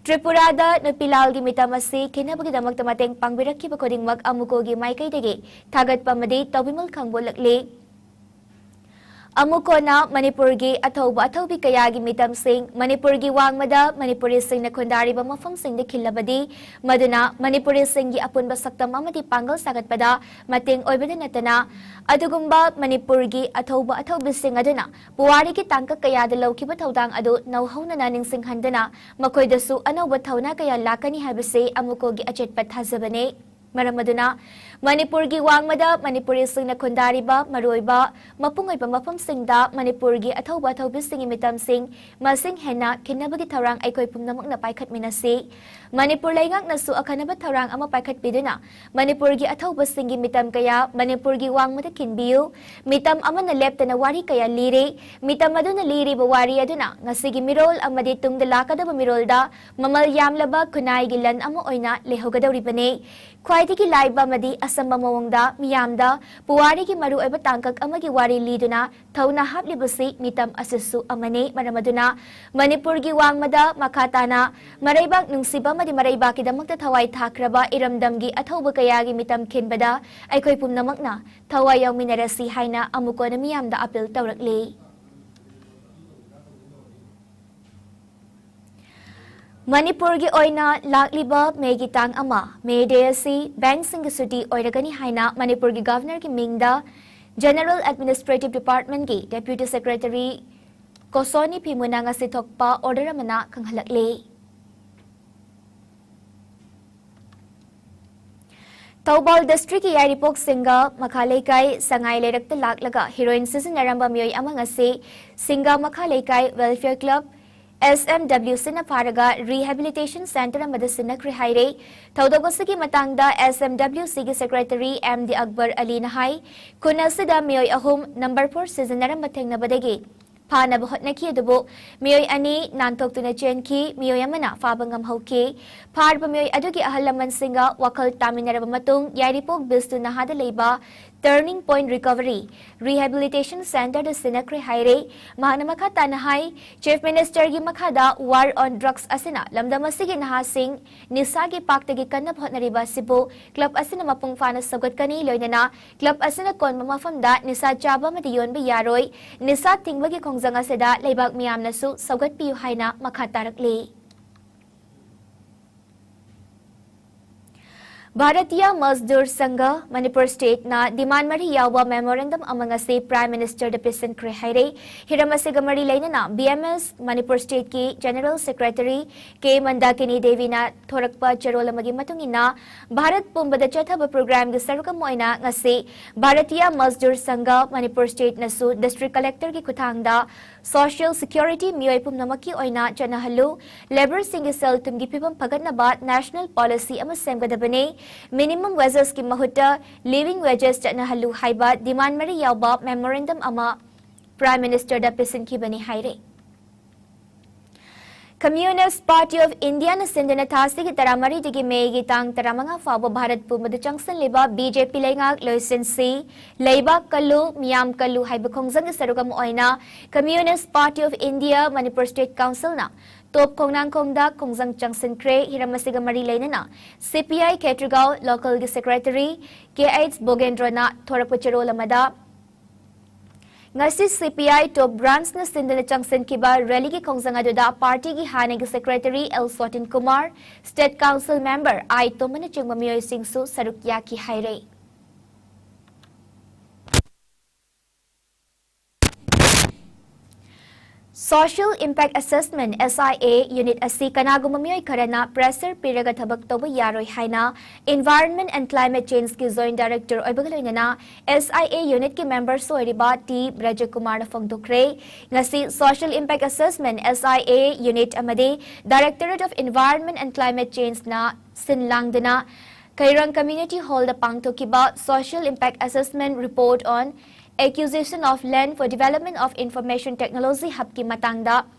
ꯇ꯭ꯔꯤꯄꯨꯔꯥꯗ ꯅꯨꯄꯤ ꯂꯥꯜꯒꯤ ꯃꯤꯇꯝ ꯑꯁꯤ ꯈꯤꯟꯅꯕꯒꯤꯗꯃꯛꯇ ꯃꯇꯦꯡ ꯄꯥꯡꯕꯤꯔꯛꯈꯤꯕ ꯈꯨꯗꯤꯡꯃꯛ ꯑꯃꯨꯀꯣꯒꯤ ꯃꯥꯏꯀꯩꯗꯒꯤ ꯊꯥꯒꯠꯄ ꯑꯃꯗꯤ ꯇꯧꯕꯤꯃꯜ ꯈꯪꯕꯣꯂꯛꯂꯤ꯫ ꯑꯃꯨꯀꯣꯅ ꯃꯅꯤꯄꯨꯔꯒꯤ ꯑꯊꯧꯕ ꯑꯊꯧꯕꯤ ꯀꯌꯥꯒꯤ ꯃꯤꯇꯝꯁꯤꯡ ꯃꯅꯤꯄꯨꯔꯒꯤ ꯋꯥꯡꯃꯗ ꯃꯅꯤꯄꯨꯔꯤꯁꯤꯡꯅ ꯈꯨꯟꯗꯥꯔꯤꯕ ꯃꯐꯝꯁꯤꯡꯗ ꯈꯤꯜꯂꯕꯗꯤ, ꯃꯗꯨꯅ ꯃꯅꯤꯄꯨꯔꯤꯁꯤꯡꯒꯤ ꯑꯄꯨꯟꯕ ꯁꯛꯇꯝ ꯑꯃꯗꯤ ꯄꯥꯡꯒꯜ ꯁꯥꯒꯠꯄꯗ ꯃꯇꯦꯡ ꯑꯣꯏꯕꯗ ꯅꯠꯇꯅ, ꯑꯗꯨꯒꯨꯝꯕ ꯃꯅꯤꯄꯨꯔꯒꯤ ꯑꯊꯧꯕ ꯑꯊꯧꯕꯤꯁꯤꯡ ꯑꯗꯨꯅ ꯄꯨꯋꯥꯔꯤꯒꯤ ꯇꯥꯡꯀꯛ ꯀꯌꯥꯗ ꯂꯧꯈꯤꯕ ꯊꯧꯗꯥꯡ ꯑꯗꯨ ꯅꯧꯍꯧꯅꯅ ꯅꯤꯡꯁꯤꯡꯍꯟꯗꯨꯅ ꯃꯈꯣꯏꯗꯁꯨ ꯑꯅꯧꯕ ꯊꯧꯅꯥ ꯀꯌꯥ ꯂꯥꯛꯀꯅꯤ ꯍꯥꯏꯕꯁꯤ ꯑꯃꯨꯀꯣꯒꯤ ꯑꯆꯦꯠꯄ ꯊꯥꯖꯕꯅꯤ꯫ ꯃꯔꯝ ꯑꯗꯨꯅ ꯃꯅꯤꯄꯨꯔꯒꯤ ꯋꯥꯡꯃꯗ ꯃꯅꯤꯄꯨꯔꯤꯁꯤꯡꯅ ꯈꯨꯟꯗꯥꯔꯤꯕ ꯃꯔꯨꯑꯣꯏꯕ ꯃꯄꯨꯡ ꯑꯣꯏꯕ ꯃꯐꯝꯁꯤꯡꯗ ꯃꯅꯤꯄꯨꯔꯒꯤ ꯑꯊꯧꯕ ꯑꯊꯧꯕꯤꯁꯤꯡꯒꯤ ꯃꯤꯇꯝꯁꯤꯡ ꯃꯁꯤꯡ ꯍꯦꯟꯅ ꯈꯤꯟꯅꯕꯒꯤ ꯊꯧꯔꯥꯡ ꯑꯩꯈꯣꯏ ꯄꯨꯝꯅꯃꯛꯅ ꯄꯥꯏꯈꯠꯃꯤꯟꯅꯁꯤ꯫ ꯃꯅꯤꯄꯨꯔ ꯂꯩꯉꯥꯛꯅꯁꯨ ꯑꯈꯟꯅꯕ ꯊꯧꯔꯥꯡ ꯑꯃ ꯄꯥꯏꯈꯠꯄꯤꯗꯨꯅ ꯃꯅꯤꯄꯨꯔꯒꯤ ꯑꯊꯧꯕꯁꯤꯡꯒꯤ ꯃꯤꯇꯝ ꯀꯌꯥ ꯃꯅꯤꯄꯨꯔꯒꯤ ꯋꯥꯡꯃꯗ ꯈꯤꯟꯕꯤꯌꯨ꯫ ꯃꯤꯇꯝ ꯑꯃꯅ ꯂꯦꯞꯇꯅ ꯋꯥꯔꯤ ꯀꯌꯥ ꯂꯤꯔꯤ꯫ ꯃꯤꯇꯝ ꯑꯗꯨꯅ ꯂꯤꯔꯤꯕ ꯋꯥꯔꯤ ꯑꯗꯨꯅ ꯉꯁꯤꯒꯤ ꯃꯤꯔꯣꯜ ꯑꯃꯗꯤ ꯇꯨꯡꯗ ꯂꯥꯛꯀꯗꯕ ꯃꯤꯔꯣꯜꯗ ꯃꯃꯜ ꯌꯥꯝꯂꯕ ꯈꯨꯟꯅꯥꯏꯒꯤ ꯂꯟ ꯑꯃ ꯑꯣꯏꯅ ꯂꯩꯍꯧꯒꯗꯧꯔꯤꯕꯅꯤ꯫ ꯈ꯭ꯋꯥꯏꯗꯒꯤ ꯂꯥꯏꯕ ꯑꯃꯗꯤ ꯑꯆꯝꯕ ꯃꯑꯣꯡꯗ ꯃꯤꯌꯥꯝꯗ ꯄꯨꯋꯥꯔꯤꯒꯤ ꯃꯔꯨꯑꯣꯏꯕ ꯇꯥꯡꯀꯛ ꯑꯃꯒꯤ ꯋꯥꯔꯤ ꯂꯤꯗꯨꯅ ꯊꯧꯅꯥ ꯍꯥꯞꯂꯤꯕꯁꯤ ꯃꯤꯇꯝ ꯑꯁꯤꯁꯨ ꯑꯃꯅꯤ꯫ ꯃꯔꯝ ꯑꯗꯨꯅ ꯃꯅꯤꯄꯨꯔꯒꯤ ꯋꯥꯡꯃꯗ ꯃꯈꯥ ꯇꯥꯅ ꯃꯔꯩꯕꯥꯛ ꯅꯨꯡꯁꯤꯕ ꯑꯃꯗꯤ ꯃꯔꯩꯕꯥꯛꯀꯤꯗꯃꯛꯇ ꯊꯋꯥꯏ ꯊꯥꯈ꯭ꯔꯕ ꯏꯔꯝꯗꯝꯒꯤ ꯑꯊꯧꯕ ꯀꯌꯥꯒꯤ ꯃꯤꯇꯝ ꯈꯤꯟꯕꯗ ꯑꯩꯈꯣꯏ ꯄꯨꯝꯅꯃꯛꯅ ꯊꯋꯥꯏ ꯌꯥꯎꯃꯤꯟꯅꯔꯁꯤ ꯍꯥꯏꯅ ꯑꯃꯨꯛ ꯍꯟꯅ ꯃꯤꯌꯥꯝꯗ ꯑꯄꯤꯜ ꯇꯧꯔꯛꯂꯤ꯫ ꯃꯅꯤꯄꯨꯔꯒꯤ ꯑꯣꯏꯅ ꯂꯥꯛꯂꯤꯕ ꯃꯦꯒꯤ ꯇꯥꯡ ꯑꯃ, ꯃꯦ ꯗꯦ ꯑꯁꯤ ꯕꯦꯡꯛꯁꯤꯡꯒꯤ ꯁꯨꯇꯤ ꯑꯣꯏꯔꯒꯅꯤ ꯍꯥꯏꯅ ꯃꯅꯤꯄꯨꯔꯒꯤ ꯒꯚꯔꯅꯔꯒꯤ ꯃꯤꯡꯗ ꯖꯦꯅꯔꯦꯜ ꯑꯦꯗꯃꯤꯅꯤꯁꯇ꯭ꯔꯦꯇꯤꯚ ꯗꯤꯄꯥꯔꯠꯃꯦꯟꯠꯀꯤ ꯗꯦꯄ꯭ꯌꯨꯇꯤ ꯁꯦꯀ꯭ꯔꯦꯇꯔꯤ ꯀꯣꯁꯣꯅꯤ ꯐꯤꯃꯨꯅ ꯉꯁꯤ ꯊꯣꯛꯄ ꯑꯣꯔꯗꯔ ꯑꯃꯅ ꯈꯪꯍꯜꯂꯛꯂꯤ꯫ ꯊꯧꯕꯥꯜ ꯗꯤꯁꯇ꯭ꯔꯤꯛꯀꯤ ꯌꯥꯏꯔꯤꯄꯣꯛ ꯁꯤꯡꯒꯥ ꯃꯈꯥ ꯂꯩꯀꯥꯏ ꯁꯉꯥꯏ ꯂꯩꯔꯛꯇ ꯂꯥꯛꯂꯒ ꯍꯤꯔꯣꯏꯟ ꯁꯤꯖꯤꯟꯅꯔꯝꯕ ꯃꯤꯑꯣꯏ ꯑꯃ ꯉꯁꯤ ꯁꯤꯡꯒꯥ ꯃꯈꯥ ꯂꯩꯀꯥꯏ ꯋꯦꯜꯐꯤꯌꯔ ꯀ꯭ꯂꯕ, SMWCꯅ ꯐꯥꯔꯒ ꯔꯤꯍꯦꯕꯤꯂꯤꯇꯦꯁꯟ ꯁꯦꯟꯇꯔ ꯑꯃꯗ ꯁꯤꯟꯅꯈ꯭ꯔꯦ ꯍꯥꯏꯔꯦ꯫ ꯊꯧꯗꯣꯛ ꯑꯁꯤꯒꯤ ꯃꯇꯥꯡꯗ SMWCꯒꯤ ꯁꯦꯀ꯭ꯔꯦꯇꯔꯤ MD ꯑꯛꯕꯔ ꯑꯂꯤꯅ ꯍꯥꯏ, ꯈꯨꯟ ꯑꯁꯤꯗ ꯃꯤꯑꯣꯏ ꯑꯍꯨꯝ ꯅꯝꯕꯔ ꯐꯣꯔ ꯁꯤꯖꯤꯟꯅꯔꯝꯕ ꯊꯦꯡꯅꯕꯗꯒꯤ ꯐꯥꯅꯕ ꯍꯣꯠꯅꯈꯤ, ꯑꯗꯨꯕꯨ ꯃꯤꯑꯣꯏ ꯑꯅꯤ ꯅꯥꯟꯊꯣꯛꯇꯨꯅ ꯆꯦꯟꯈꯤ, ꯃꯤꯑꯣꯏ ꯑꯃꯅ ꯐꯥꯕ ꯉꯝꯍꯧꯈꯤ꯫ ꯐꯥꯔꯕ ꯃꯤꯑꯣꯏ ꯑꯗꯨꯒꯤ ꯑꯍꯜ ꯂꯃꯟꯁꯤꯡꯒ ꯋꯥꯈꯜ ꯇꯥꯃꯤꯟꯅꯔꯕ ꯃꯇꯨꯡ ꯌꯥꯏꯔꯤꯄꯣꯛ ꯕꯤꯁꯅꯨ ꯅꯍꯥꯗ ꯂꯩꯕ Turning Point Recovery Rehabilitation Centreꯗ ꯁꯤꯟꯅꯈ꯭ꯔꯦ ꯍꯥꯏꯔꯦ꯫ ꯃꯍꯥꯛꯅ ꯃꯈꯥ ꯇꯥꯅ ꯍꯥꯏ, Chief Ministerꯒꯤ ꯃꯈꯥꯗ War on Drugs ꯑꯁꯤꯅ ꯂꯝꯗꯝ ꯑꯁꯤꯒꯤ ꯅꯍꯥꯁꯤꯡ ꯅꯤꯁꯥꯒꯤ ꯄꯥꯛꯇꯒꯤ ꯀꯟꯅꯕ ꯍꯣꯠꯅꯔꯤꯕ ꯑꯁꯤꯕꯨ ꯀ꯭ꯂꯕ ꯑꯁꯤꯅ ꯃꯄꯨꯡ ꯐꯥꯅ ꯁꯧꯒꯠꯀꯅꯤ, ꯂꯣꯏꯅꯅ ꯀ꯭ꯂꯕ ꯑꯁꯤꯅ ꯀꯣꯟꯕ ꯃꯐꯝꯗ ꯅꯤꯁꯥ ꯆꯥꯕ ꯑꯃꯗꯤ ꯌꯣꯟꯕ ꯌꯥꯔꯣꯏ꯫ ꯅꯤꯁꯥ ꯊꯤꯡꯕꯒꯤ ꯈꯣꯡꯖꯪ ꯑꯁꯤꯗ ꯂꯩꯕꯥꯛ ꯃꯤꯌꯥꯝꯅꯁꯨ ꯁꯧꯒꯠꯄꯤꯌꯨ ꯍꯥꯏꯅ ꯃꯈꯥ ꯇꯥꯔꯛꯂꯤ꯫ ꯚꯥꯔꯇꯤꯌꯥ ꯃꯖꯗꯨꯔ ꯁꯪꯘ ꯃꯅꯤꯄꯨꯔ ꯁ꯭ꯇꯦꯠꯅ ꯗꯤꯃꯥꯟ ꯃꯔꯤ ꯌꯥꯎꯕ ꯃꯦꯃꯣꯔꯦꯟꯗꯝ ꯑꯃ ꯉꯁꯤ ꯄ꯭ꯔꯥꯏꯝ ꯃꯤꯅꯤꯁꯇꯔꯗ ꯄꯤꯁꯤꯟꯈ꯭ꯔꯦ ꯍꯥꯏꯔꯦ꯫ ꯍꯤꯔꯝ ꯑꯁꯤꯒ ꯃꯔꯤ ꯂꯩꯅꯅ BMS ꯃꯅꯤꯄꯨꯔ ꯁ꯭ꯇꯦꯠꯀꯤ ꯖꯦꯅꯔꯦꯜ ꯁꯦꯀ꯭ꯔꯦꯇꯔꯤ ꯀꯦ ꯃꯟꯗꯥꯀꯤꯅꯤ ꯗꯦꯕꯤꯅ ꯊꯣꯔꯛꯄ ꯆꯦꯔꯣꯜ ꯑꯃꯒꯤ ꯃꯇꯨꯡ ꯏꯟꯅ, ꯚꯥꯔꯠ ꯄꯨꯝꯕꯗ ꯆꯠꯊꯕ ꯄ꯭ꯔꯣꯒ꯭ꯔꯥꯝꯒꯤ ꯁꯔꯨꯛ ꯑꯃ ꯑꯣꯏꯅ ꯉꯁꯤ ꯚꯥꯔꯇꯤꯌꯥ ꯃꯖꯗꯨꯔ ꯁꯪꯘ ꯃꯅꯤꯄꯨꯔ ꯁ꯭ꯇꯦꯠꯅꯁꯨ ꯗꯤꯁꯇ꯭ꯔꯤꯛ ꯀꯂꯦꯛꯇꯔꯒꯤ ꯈꯨꯠꯊꯥꯡꯗ ꯁꯣꯁꯤꯌꯦꯜ ꯁꯦꯀ꯭ꯌꯨꯔꯤꯇꯤ ꯃꯤꯑꯣꯏ ꯄꯨꯝꯅꯃꯛꯀꯤ ꯑꯣꯏꯅ ꯆꯠꯅꯍꯜꯂꯨ, ꯂꯦꯕꯔꯁꯤꯡꯒꯤ ꯁꯦꯜ ꯊꯨꯝꯒꯤ ꯐꯤꯕꯝ ꯐꯒꯠꯅꯕ ꯅꯦꯁꯅꯦꯜ ꯄꯣꯂꯤꯁꯤ ꯑꯃ ꯁꯦꯝꯒꯗꯕꯅꯤ, ꯃꯤꯅꯤꯃꯝ ꯋꯦꯖꯦꯁꯀꯤ ꯃꯍꯨꯠꯇ ꯂꯤꯚꯤꯡ ꯋꯦꯖꯦꯁ ꯆꯠꯅꯍꯜꯂꯨ ꯍꯥꯏꯕ ꯗꯤꯃꯥꯟ ꯃꯔꯤ ꯌꯥꯎꯕ ꯃꯦꯃꯣꯔꯦꯟꯗꯝ ꯑꯃ ꯄ꯭ꯔꯥꯏꯝ ꯃꯤꯅꯤꯁꯇꯔꯗ ꯄꯤꯁꯤꯟꯈꯤꯕꯅꯤ ꯍꯥꯏꯔꯦ꯫ Communist Party of Indiaꯅ ꯁꯤꯟꯗꯨꯅ ꯊꯥ ꯑꯁꯤꯒꯤ ꯇꯔꯥꯃꯔꯤꯗꯒꯤ ꯃꯦꯒꯤ ꯇꯥꯡ ꯇꯔꯥꯃꯉꯥ ꯐꯥꯎꯕ ꯚꯥꯔꯠ ꯄꯨꯝꯕꯗ ꯆꯪꯁꯤꯜꯂꯤꯕ BJP ꯂꯩꯉꯥꯛ ꯂꯣꯏꯁꯤꯟꯁꯤ, ꯂꯩꯕꯥꯛ ꯀꯜꯂꯨ, ꯃꯤꯌꯥꯝ ꯀꯜꯂꯨ ꯍꯥꯏꯕ ꯈꯣꯡꯖꯪꯒꯤ ꯁꯔꯨꯛ ꯑꯃ ꯑꯣꯏꯅ Communist Party of India Manipur State Councilꯅ ꯇꯣꯞ ꯈꯣꯡꯅꯥꯡꯈꯣꯡꯗ ꯈꯣꯡꯖꯪ ꯆꯪꯁꯤꯟꯈ꯭ꯔꯦ꯫ ꯍꯤꯔꯝ ꯑꯁꯤꯒ ꯃꯔꯤ ꯂꯩꯅꯅ CPI ꯈꯦꯇ꯭ꯔꯤꯒꯥꯎ ꯂꯣꯀꯦꯜꯒꯤ ꯁꯦꯀ꯭ꯔꯦꯇꯔꯤ ꯀꯦ ꯑꯩꯆ ꯕꯣꯒꯦꯟꯗ꯭ꯔꯣꯅ ꯊꯣꯔꯛꯄ ꯆꯦꯔꯣꯜ ꯑꯃꯗ, ꯉꯁꯤ CPI ꯇꯣꯞ ꯕ꯭ꯔꯥꯟꯆꯅ ꯁꯤꯟꯗꯨꯅ ꯆꯪꯁꯤꯟꯈꯤꯕ ꯔꯦꯂꯤꯒꯤ ꯈꯣꯡꯖꯪ ꯑꯗꯨꯗ ꯄꯥꯔꯇꯤꯒꯤ ꯍꯥꯟꯅꯒꯤ secretary L Sotin Kumar, state council member ꯑꯥꯏ ꯇꯣꯝꯕꯅꯆꯤꯡꯕ ꯃꯤꯑꯣꯏꯁꯤꯡꯁꯨ ꯁꯔꯨꯛ ꯌꯥꯈꯤ ꯍꯥꯏꯔꯦ꯫ Social Impact Assessment, S I A, unit ꯑꯁꯤ ꯀꯅꯥꯒꯨꯝꯕ ꯃꯤꯑꯣꯏ ꯈꯔꯅ pressure ꯄꯤꯔꯒ ꯊꯕꯛ ꯇꯧꯕ ꯌꯥꯔꯣꯏ ꯍꯥꯏꯅ Environment and Climate Change ꯀꯤ Joint Director ꯑꯣꯏꯕꯒ ꯂꯣꯏꯅꯅ S I A unit ꯀꯤ members ꯑꯣꯏꯔꯤꯕ ꯇꯤ ꯕ꯭ꯔꯖꯀꯨꯃꯥꯔꯅ ꯐꯣꯡꯗꯣꯛꯈ꯭ꯔꯦ꯫ ꯉꯁꯤ Social Impact Assessment, S I A unit ꯑꯃꯗꯤ Directorate of Environment and Climate Change ꯅ ꯁꯤꯟ ꯂꯥꯡꯗꯨꯅ ꯀꯩꯔꯪ Community Hall ꯗ ꯄꯥꯡꯊꯣꯛꯈꯤꯕ Social Impact Assessment Report on Acquisition of Land for Development of Information Technology Hub ꯀꯤ ꯃꯇꯥꯡꯗ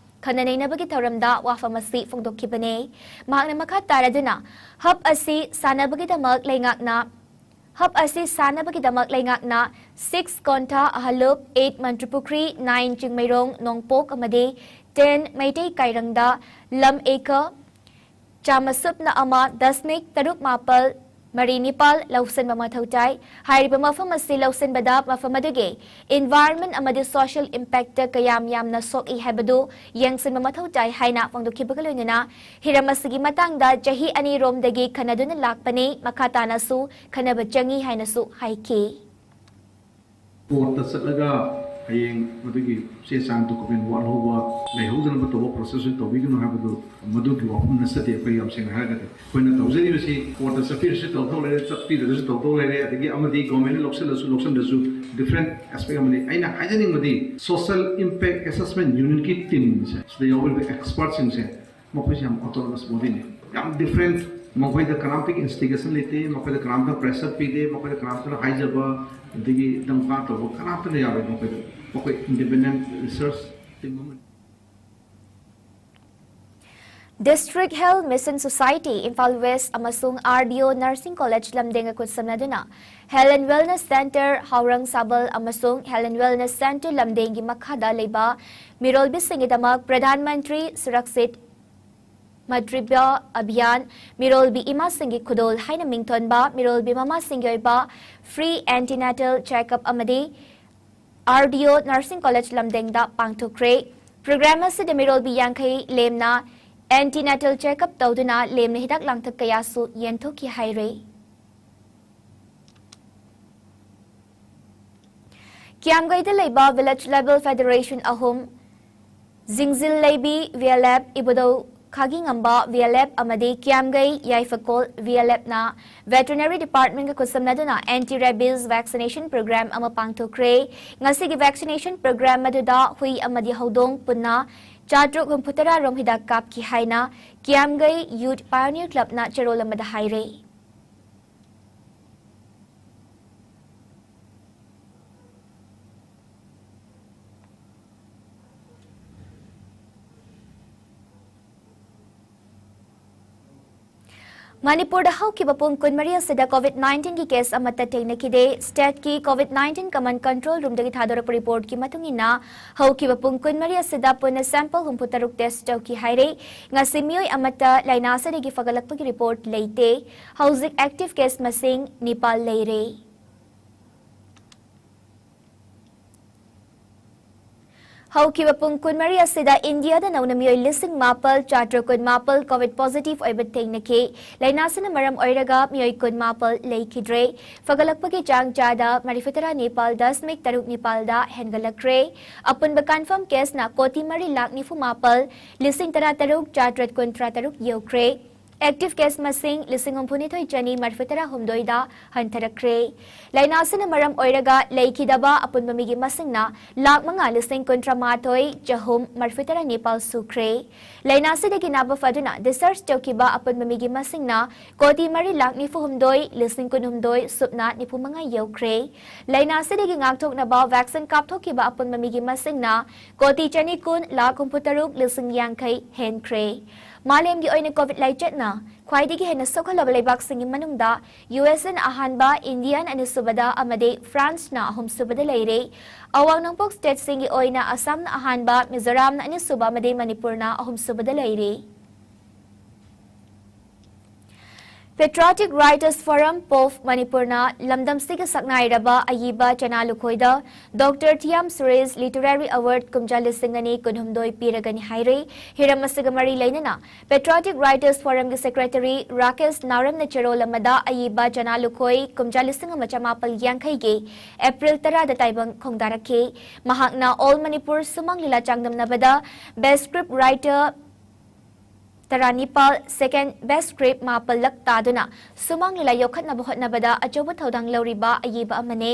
ꯈꯟꯅ ꯅꯩꯅꯕꯒꯤ ꯊꯧꯔꯝꯗ ꯋꯥꯐꯝ ꯑꯁꯤ ꯐꯣꯡꯗꯣꯛꯈꯤꯕꯅꯤ꯫ ꯃꯍꯥꯛꯅ ꯃꯈꯥ ꯇꯥꯔꯗꯨꯅ, hub ꯑꯁꯤ ꯁꯥꯟꯅꯕꯒꯤꯗꯃꯛ ꯂꯩꯉꯥꯛꯅ, hub ꯑꯁꯤ ꯁꯥꯟꯅꯕꯒꯤꯗꯃꯛ ꯂꯩꯉꯥꯛꯅ six ꯀꯣꯟꯊꯥ ꯑꯍꯜꯂꯨꯞ, eight Mantripukhri, nine Chingmeirong ꯅꯣꯡꯄꯣꯛ ꯑꯃꯗꯤ ten ꯃꯩꯇꯩ ꯀꯩꯔꯪꯗ ꯂꯝ acre ꯆꯥꯝꯃ ꯁꯨꯞꯅ ꯑꯃ ꯗꯁꯃꯤꯛ ꯇꯔꯨꯛ ꯃꯥꯄꯜ ꯃꯔꯤ ꯅꯤꯄꯥꯜ ꯂꯧꯁꯤꯟꯕ ꯃꯊꯧ ꯇꯥꯏ꯫ ꯍꯥꯏꯔꯤꯕ ꯃꯐꯝ ꯑꯁꯤ ꯂꯧꯁꯤꯟꯕꯗ ꯃꯐꯝ ꯑꯗꯨꯒꯤ environment ꯑꯃꯗꯤ social impact ꯇ ꯀꯌꯥꯝ ꯌꯥꯝꯅ ꯁꯣꯛꯏ ꯍꯥꯏꯕꯗꯨ ꯌꯦꯡꯁꯤꯟꯕ ꯃꯊꯧ ꯇꯥꯏ ꯍꯥꯏꯅ ꯐꯣꯡꯗꯣꯛꯈꯤꯕꯒ ꯂꯣꯏꯅꯅ ꯍꯤꯔꯝ ꯑꯁꯤꯒꯤ ꯃꯇꯥꯡꯗ ꯆꯍꯤ ꯑꯅꯤꯔꯣꯝꯗꯒꯤ ꯈꯟꯅꯗꯨꯅ ꯂꯥꯛꯄꯅꯤ, ꯃꯈꯥ ꯇꯥꯅꯁꯨ ꯈꯟꯅꯕ ꯆꯪꯏ ꯍꯥꯏꯅꯁꯨ ꯍꯥꯏꯈꯤ꯫ Court ꯇ ꯆꯠꯂꯒ ꯍꯌꯦꯡ ꯃꯗꯨꯒꯤ ꯆꯦ ꯆꯥꯡ document ꯋꯥꯠꯍꯧꯕ ꯂꯩꯍꯧꯗꯅꯕ ꯇꯧꯕ process ꯇꯧꯕꯤꯒꯅꯨ ꯍꯥꯏꯕꯗꯨ ꯃꯗꯨꯒꯤ ꯋꯥꯐꯝ ꯅꯠꯆꯗꯦ꯫ ꯑꯩꯈꯣꯏ ꯌꯥꯝ ꯁꯦꯡꯅ ꯍꯥꯏꯔꯒꯗꯤ ꯑꯩꯈꯣꯏꯅ ꯇꯧꯖꯔꯤꯕꯁꯤ court ꯇ ꯆꯠꯄꯤꯔꯁꯨ ꯇꯧꯗꯧ ꯂꯩꯔꯦ, ꯆꯠꯄꯤꯗ꯭ꯔꯁꯨ ꯇꯧꯗꯧ ꯂꯩꯔꯦ, ꯑꯗꯒꯤ ꯑꯃꯗꯤ government ꯅ ꯂꯧꯁꯤꯜꯂꯁꯨ ꯂꯧꯁꯤꯟꯗ꯭ꯔꯁꯨ different aspect ꯑꯃꯅꯤ꯫ ꯑꯩꯅ ꯍꯥꯏꯖꯅꯤꯡꯕꯗꯤ Social Impact Assessment Unit ꯀꯤ team ꯁꯦ, ꯁꯤꯗ ꯌꯥꯎꯔꯤꯕ expert ꯁꯤꯡꯁꯦ ꯃꯈꯣꯏꯁꯦ ꯌꯥꯝ autonomous body ꯅꯤ, ꯌꯥꯝ different꯫ ꯃꯈꯣꯏꯗ ꯀꯅꯥꯝꯇꯒꯤ instigation ꯂꯩꯇꯦ, ꯃꯈꯣꯏꯗ ꯀꯅꯥꯝꯇ pressure ꯄꯤꯗꯦ, ꯃꯈꯣꯏꯗ ꯀꯅꯥꯝꯇꯅ ꯍꯥꯏꯖꯕ ꯑꯗꯒꯤ ꯗꯝꯀꯥ ꯇꯧꯕ ꯀꯅꯥꯝꯇꯅ ꯌꯥꯔꯣꯏ꯫ ꯃꯈꯣꯏꯗ ꯃꯈꯣꯏ independent research team ꯑꯃꯅꯤ꯫ District Health Mission Society Imphal West ꯑꯃꯁꯨꯡ R D O Nursing College ꯂꯝꯗꯦꯡꯒ ꯈꯨꯠꯁꯝꯅꯗꯨꯅ Health and Wellness Center ꯍꯥꯎꯔꯪ ꯁꯥꯕꯜ ꯑꯃꯁꯨꯡ Health and Wellness Center ꯂꯝꯗꯦꯡꯒꯤ ꯃꯈꯥꯗ ꯂꯩꯕ ꯃꯤꯔꯣꯜꯕꯤꯁꯤꯡꯒꯤꯗꯃꯛ ꯄ꯭ꯔꯙꯥꯟ ꯃꯟꯇ꯭ꯔꯤ ꯁꯨꯔꯛꯁꯤꯠ ꯃꯥꯇ꯭ꯔꯤꯕ꯭ꯌ ꯑꯚꯤꯌꯥꯟ, ꯃꯤꯔꯣꯜꯕꯤ ꯏꯃꯥꯁꯤꯡꯒꯤ ꯈꯨꯗꯣꯜ ꯍꯥꯏꯅ ꯃꯤꯡꯊꯣꯟꯕ ꯃꯤꯔꯣꯜꯕꯤ ꯃꯃꯥꯁꯤꯡꯒꯤ ꯑꯣꯏꯕ free antenatal checkup ꯑꯃꯗꯤ R D O Nursing College ꯂꯝꯗꯦꯡꯗ ꯄꯥꯡꯊꯣꯛꯈ꯭ꯔꯦ꯫ Program ꯑꯁꯤꯗ ꯃꯤꯔꯣꯜꯕꯤ ꯌꯥꯡꯈꯩ ꯂꯦꯝꯅ antenatal checkup ꯇꯧꯗꯨꯅ ꯂꯦꯝꯅ ꯍꯤꯗꯥꯛ ꯂꯥꯡꯊꯛ ꯀꯌꯥꯁꯨ ꯌꯦꯟꯊꯣꯛꯈꯤ ꯍꯥꯏꯔꯦ꯫ ꯀꯤꯌꯥꯝꯒꯩꯗ ꯂꯩꯕ village level federation ꯑꯍꯨꯝ ꯖꯤꯡꯖꯤꯜ ꯂꯩꯕꯤ ꯚꯤ ꯑꯦꯜ ꯑꯦꯐ, ꯏꯕꯨꯙꯧ ꯈꯥꯒꯤꯉꯝꯕ ꯚꯤ ꯑꯦꯜ ꯑꯦꯐ ꯑꯃꯗꯤ ꯀꯤꯌꯥꯝꯒꯩ ꯌꯥꯏꯐꯀꯣꯜ ꯚꯤ ꯑꯦꯜ ꯑꯦꯐꯅ Veterinary Departmentꯒ ꯈꯨꯠꯁꯝꯅꯗꯨꯅ Anti Rabies Vaccination Program ꯑꯃ ꯄꯥꯡꯊꯣꯛꯈ꯭ꯔꯦ꯫ ꯉꯁꯤꯒꯤ vaccination program ꯑꯗꯨꯗ ꯍꯨꯏ ꯑꯃꯗꯤ ꯍꯧꯗꯣꯡ ꯄꯨꯟꯅ ꯆꯥꯇ꯭ꯔꯨꯛ ꯍꯨꯝꯐꯨꯇꯔꯥ ꯔꯣꯝ ꯍꯤꯗꯥꯛ ꯀꯥꯞꯈꯤ ꯍꯥꯏꯅ ꯀꯤꯌꯥꯝꯒꯩ Youth Pioneer Clubꯅ ꯆꯦꯔꯣꯜ ꯑꯃꯗ ꯍꯥꯏꯔꯦ꯫ ꯃꯅꯤꯄꯨꯔꯗ ꯍꯧꯈꯤꯕ ꯄꯨꯡ ꯀꯨꯟꯃꯔꯤ ꯑꯁꯤꯗ COVID nineteenꯒꯤ case ꯑꯃꯠꯇ ꯊꯦꯡꯅꯈꯤꯗꯦ꯫ Stateꯀꯤ COVID nineteen Command Control Roomꯗꯒꯤ ꯊꯥꯗꯣꯔꯛꯄ reportꯀꯤ ꯃꯇꯨꯡ ꯏꯟꯅ, ꯍꯧꯈꯤꯕ ꯄꯨꯡ ꯀꯨꯟꯃꯔꯤ ꯑꯁꯤꯗ ꯄꯨꯟꯅ sample ꯍꯨꯝꯐꯨꯇꯔꯨꯛ test ꯇꯧꯈꯤ ꯍꯥꯏꯔꯦ꯫ ꯉꯁꯤ ꯃꯤꯑꯣꯏ ꯑꯃꯠꯇ ꯂꯥꯏꯅꯥ ꯑꯁꯤꯗꯒꯤ ꯐꯒꯠꯂꯛꯄꯒꯤ report ꯂꯩꯇꯦ꯫ ꯍꯧꯖꯤꯛ active case ꯃꯁꯤꯡ ꯅꯤꯄꯥꯜ ꯂꯩꯔꯦ꯫ ꯍꯧꯈꯤꯕ ꯄꯨꯡ ꯀꯨꯟꯃꯔꯤ ꯑꯁꯤꯗ ꯏꯟꯗꯤꯌꯥꯗ ꯅꯧꯅ ꯃꯤꯑꯣꯏ ꯂꯤꯁꯤꯡ ꯃꯥꯄꯜ ꯆꯥꯇ꯭ꯔꯨꯛ ꯀꯨꯟꯃꯥꯄꯜ COVID positive ꯑꯣꯏꯕ ꯊꯦꯡꯅꯈꯤ꯫ ꯂꯥꯏꯅꯥ ꯑꯁꯤꯅ ꯃꯔꯝ ꯑꯣꯏꯔꯒ ꯃꯤꯑꯣꯏ ꯀꯨꯟꯃꯥꯄꯜ ꯂꯩꯈꯤꯗ꯭ꯔꯦ꯫ ꯐꯒꯠꯂꯛꯄꯒꯤ ꯆꯥꯡ ꯆꯥꯗ ꯃꯔꯤꯐꯨꯇꯔꯥ ꯅꯤꯄꯥꯜ ꯗꯁꯃꯤꯛ ꯇꯔꯨꯛ ꯅꯤꯄꯥꯜꯗ ꯍꯦꯟꯒꯠꯂꯛꯈ꯭ꯔꯦ꯫ ꯑꯄꯨꯟꯕ confirm caseꯅ ꯀꯣꯇꯤ ꯃꯔꯤ ꯂꯥꯈ ꯅꯤꯐꯨ ꯃꯥꯄꯜ ꯂꯤꯁꯤꯡ ꯇꯔꯥ ꯇꯔꯨꯛ ꯆꯥꯇ꯭ꯔꯦꯠ ꯀꯨꯟꯊ꯭ꯔꯥ ꯇꯔꯨꯛ ꯌꯧꯈ꯭ꯔꯦ꯫ Active case ꯃꯁꯤꯡ ꯂꯤꯁꯤꯡ ꯍꯨꯝꯐꯨꯅꯤꯊꯣꯏ ꯆꯅꯤ ꯃꯔꯤꯐꯨꯇꯔꯥ ꯍꯨꯝꯗꯣꯏꯗ ꯍꯟꯊꯔꯛꯈ꯭ꯔꯦ꯫ ꯂꯥꯏꯅꯥ ꯑꯁꯤꯅ ꯃꯔꯝ ꯑꯣꯏꯔꯒ ꯂꯩꯈꯤꯗꯕ ꯑꯄꯨꯟꯕ ꯃꯤꯒꯤ ꯃꯁꯤꯡꯅ ꯂꯥꯈ ꯃꯉꯥ ꯂꯤꯁꯤꯡ ꯀꯨꯟꯊ꯭ꯔꯥ ꯃꯥꯊꯣꯏ ꯆꯍꯨꯝ ꯃꯔꯤꯐꯨꯇꯔꯥ ꯅꯤꯄꯥꯜ ꯁꯨꯈ꯭ꯔꯦ꯫ ꯂꯥꯏꯅꯥ ꯑꯁꯤꯗꯒꯤ ꯅꯥꯕ ꯐꯗꯨꯅ discharge ꯇꯧꯈꯤꯕ ꯑꯄꯨꯟꯕ ꯃꯤꯒꯤ ꯃꯁꯤꯡꯅ ꯀꯣꯇꯤ ꯃꯔꯤ ꯂꯥꯈ ꯅꯤꯐꯨ ꯍꯨꯝꯗꯣꯏ ꯂꯤꯁꯤꯡ ꯀꯨꯟꯍꯨꯝꯗꯣꯏ ꯁꯨꯞꯅ ꯅꯤꯐꯨ ꯃꯉꯥ ꯌꯧꯈ꯭ꯔꯦ꯫ ꯂꯥꯏꯅꯥ ꯑꯁꯤꯗꯒꯤ ꯉꯥꯛꯊꯣꯛꯅꯕ vaccine ꯀꯥꯞꯊꯣꯛꯈꯤꯕ ꯑꯄꯨꯟꯕ ꯃꯤꯒꯤ ꯃꯁꯤꯡꯅ ꯀꯣꯇꯤ ꯆꯅꯤ ꯀꯨꯟ ꯂꯥꯈ ꯍꯨꯝꯐꯨꯇꯔꯨꯛ ꯂꯤꯁꯤꯡ ꯌꯥꯡꯈꯩ ꯍꯦꯟꯈ꯭ꯔꯦ꯫ ꯃꯥꯂꯦꯝꯒꯤ ꯑꯣꯏꯅ COVID ꯂꯥꯏꯆꯠꯅ ꯈ꯭ꯋꯥꯏꯗꯒꯤ ꯍꯦꯟꯅ ꯁꯣꯛꯍꯜꯂꯕ ꯂꯩꯕꯥꯛꯁꯤꯡꯒꯤ ꯃꯅꯨꯡꯗ ꯌꯨ ꯑꯦꯁ ꯑꯦꯅ ꯑꯍꯥꯟꯕ, ꯏꯟꯗꯤꯌꯥꯅ ꯑꯅꯤꯁꯨꯕꯗ ꯑꯃꯗꯤ ꯐ꯭ꯔꯥꯟꯁꯅ ꯑꯍꯨꯝꯁꯨꯕꯗ ꯂꯩꯔꯦ꯫ ꯑꯋꯥꯡ ꯅꯣꯡꯄꯣꯛ stateꯁꯤꯡꯒꯤ ꯑꯣꯏꯅ ꯑꯁꯥꯝꯅ ꯑꯍꯥꯟꯕ, ꯃꯤꯖꯣꯔꯥꯝꯅ ꯑꯅꯤꯁꯨꯕ ꯑꯃꯗꯤ ꯃꯅꯤꯄꯨꯔꯅ ꯑꯍꯨꯝꯁꯨꯕꯗ ꯂꯩꯔꯦ꯫ Patriotic Writers Forum, ꯄꯣꯞ ꯃꯅꯤꯄꯨꯔꯅ ꯂꯝꯗꯝꯁꯤꯒꯤ ꯁꯛꯅꯥꯏꯔꯕ ꯑꯏꯕ ꯆꯅꯥ ꯂꯨꯈꯣꯏꯗ ꯗꯣꯛꯇꯔ ꯊꯤꯌꯥꯝ ꯁꯨꯔꯦꯁ Literary Award ꯀꯨꯝꯖꯥ ꯂꯤꯁꯤꯡ ꯑꯅꯤ ꯀꯨꯟꯍꯨꯝꯗꯣꯏ ꯄꯤꯔꯒꯅꯤ ꯍꯥꯏꯔꯦ꯫ ꯍꯤꯔꯝ ꯑꯁꯤꯒ ꯃꯔꯤ ꯂꯩꯅꯅ Patriotic Writers Forumꯒꯤ Secretary ꯔꯥꯀꯦꯁ ꯅꯥꯎꯔꯦꯝꯅ ꯆꯦꯔꯣꯜ ꯑꯃꯗ ꯑꯏꯕ ꯆꯅꯥ ꯂꯨꯈꯣꯏ ꯀꯨꯝꯖꯥ ꯂꯤꯁꯤꯡ ꯑꯃ ꯆꯃꯥꯄꯜ ꯌꯥꯡꯈꯩꯒꯤ ꯑꯦꯄ꯭ꯔꯤꯜ ꯇꯔꯥꯗ ꯇꯥꯏꯕꯪ ꯈꯣꯡꯗꯥꯔꯛꯈꯤ꯫ ꯃꯍꯥꯛꯅ All Manipur ꯁꯨꯃꯥꯡ ꯂꯤꯂꯥ ꯆꯥꯡꯗꯝꯅꯕꯗ Best Script Writer ꯇꯔꯥꯅꯤꯄꯥꯜ, Second Best Script ꯃꯥꯄꯜꯂꯛ ꯇꯥꯗꯨꯅ ꯁꯨꯃꯥꯡ ꯂꯤꯂꯥ ꯌꯣꯛꯈꯠꯅꯕ ꯍꯣꯠꯅꯕꯗ ꯑꯆꯧꯕ ꯊꯧꯗꯥꯡ ꯂꯧꯔꯤꯕ ꯑꯏꯕ ꯑꯃꯅꯤ꯫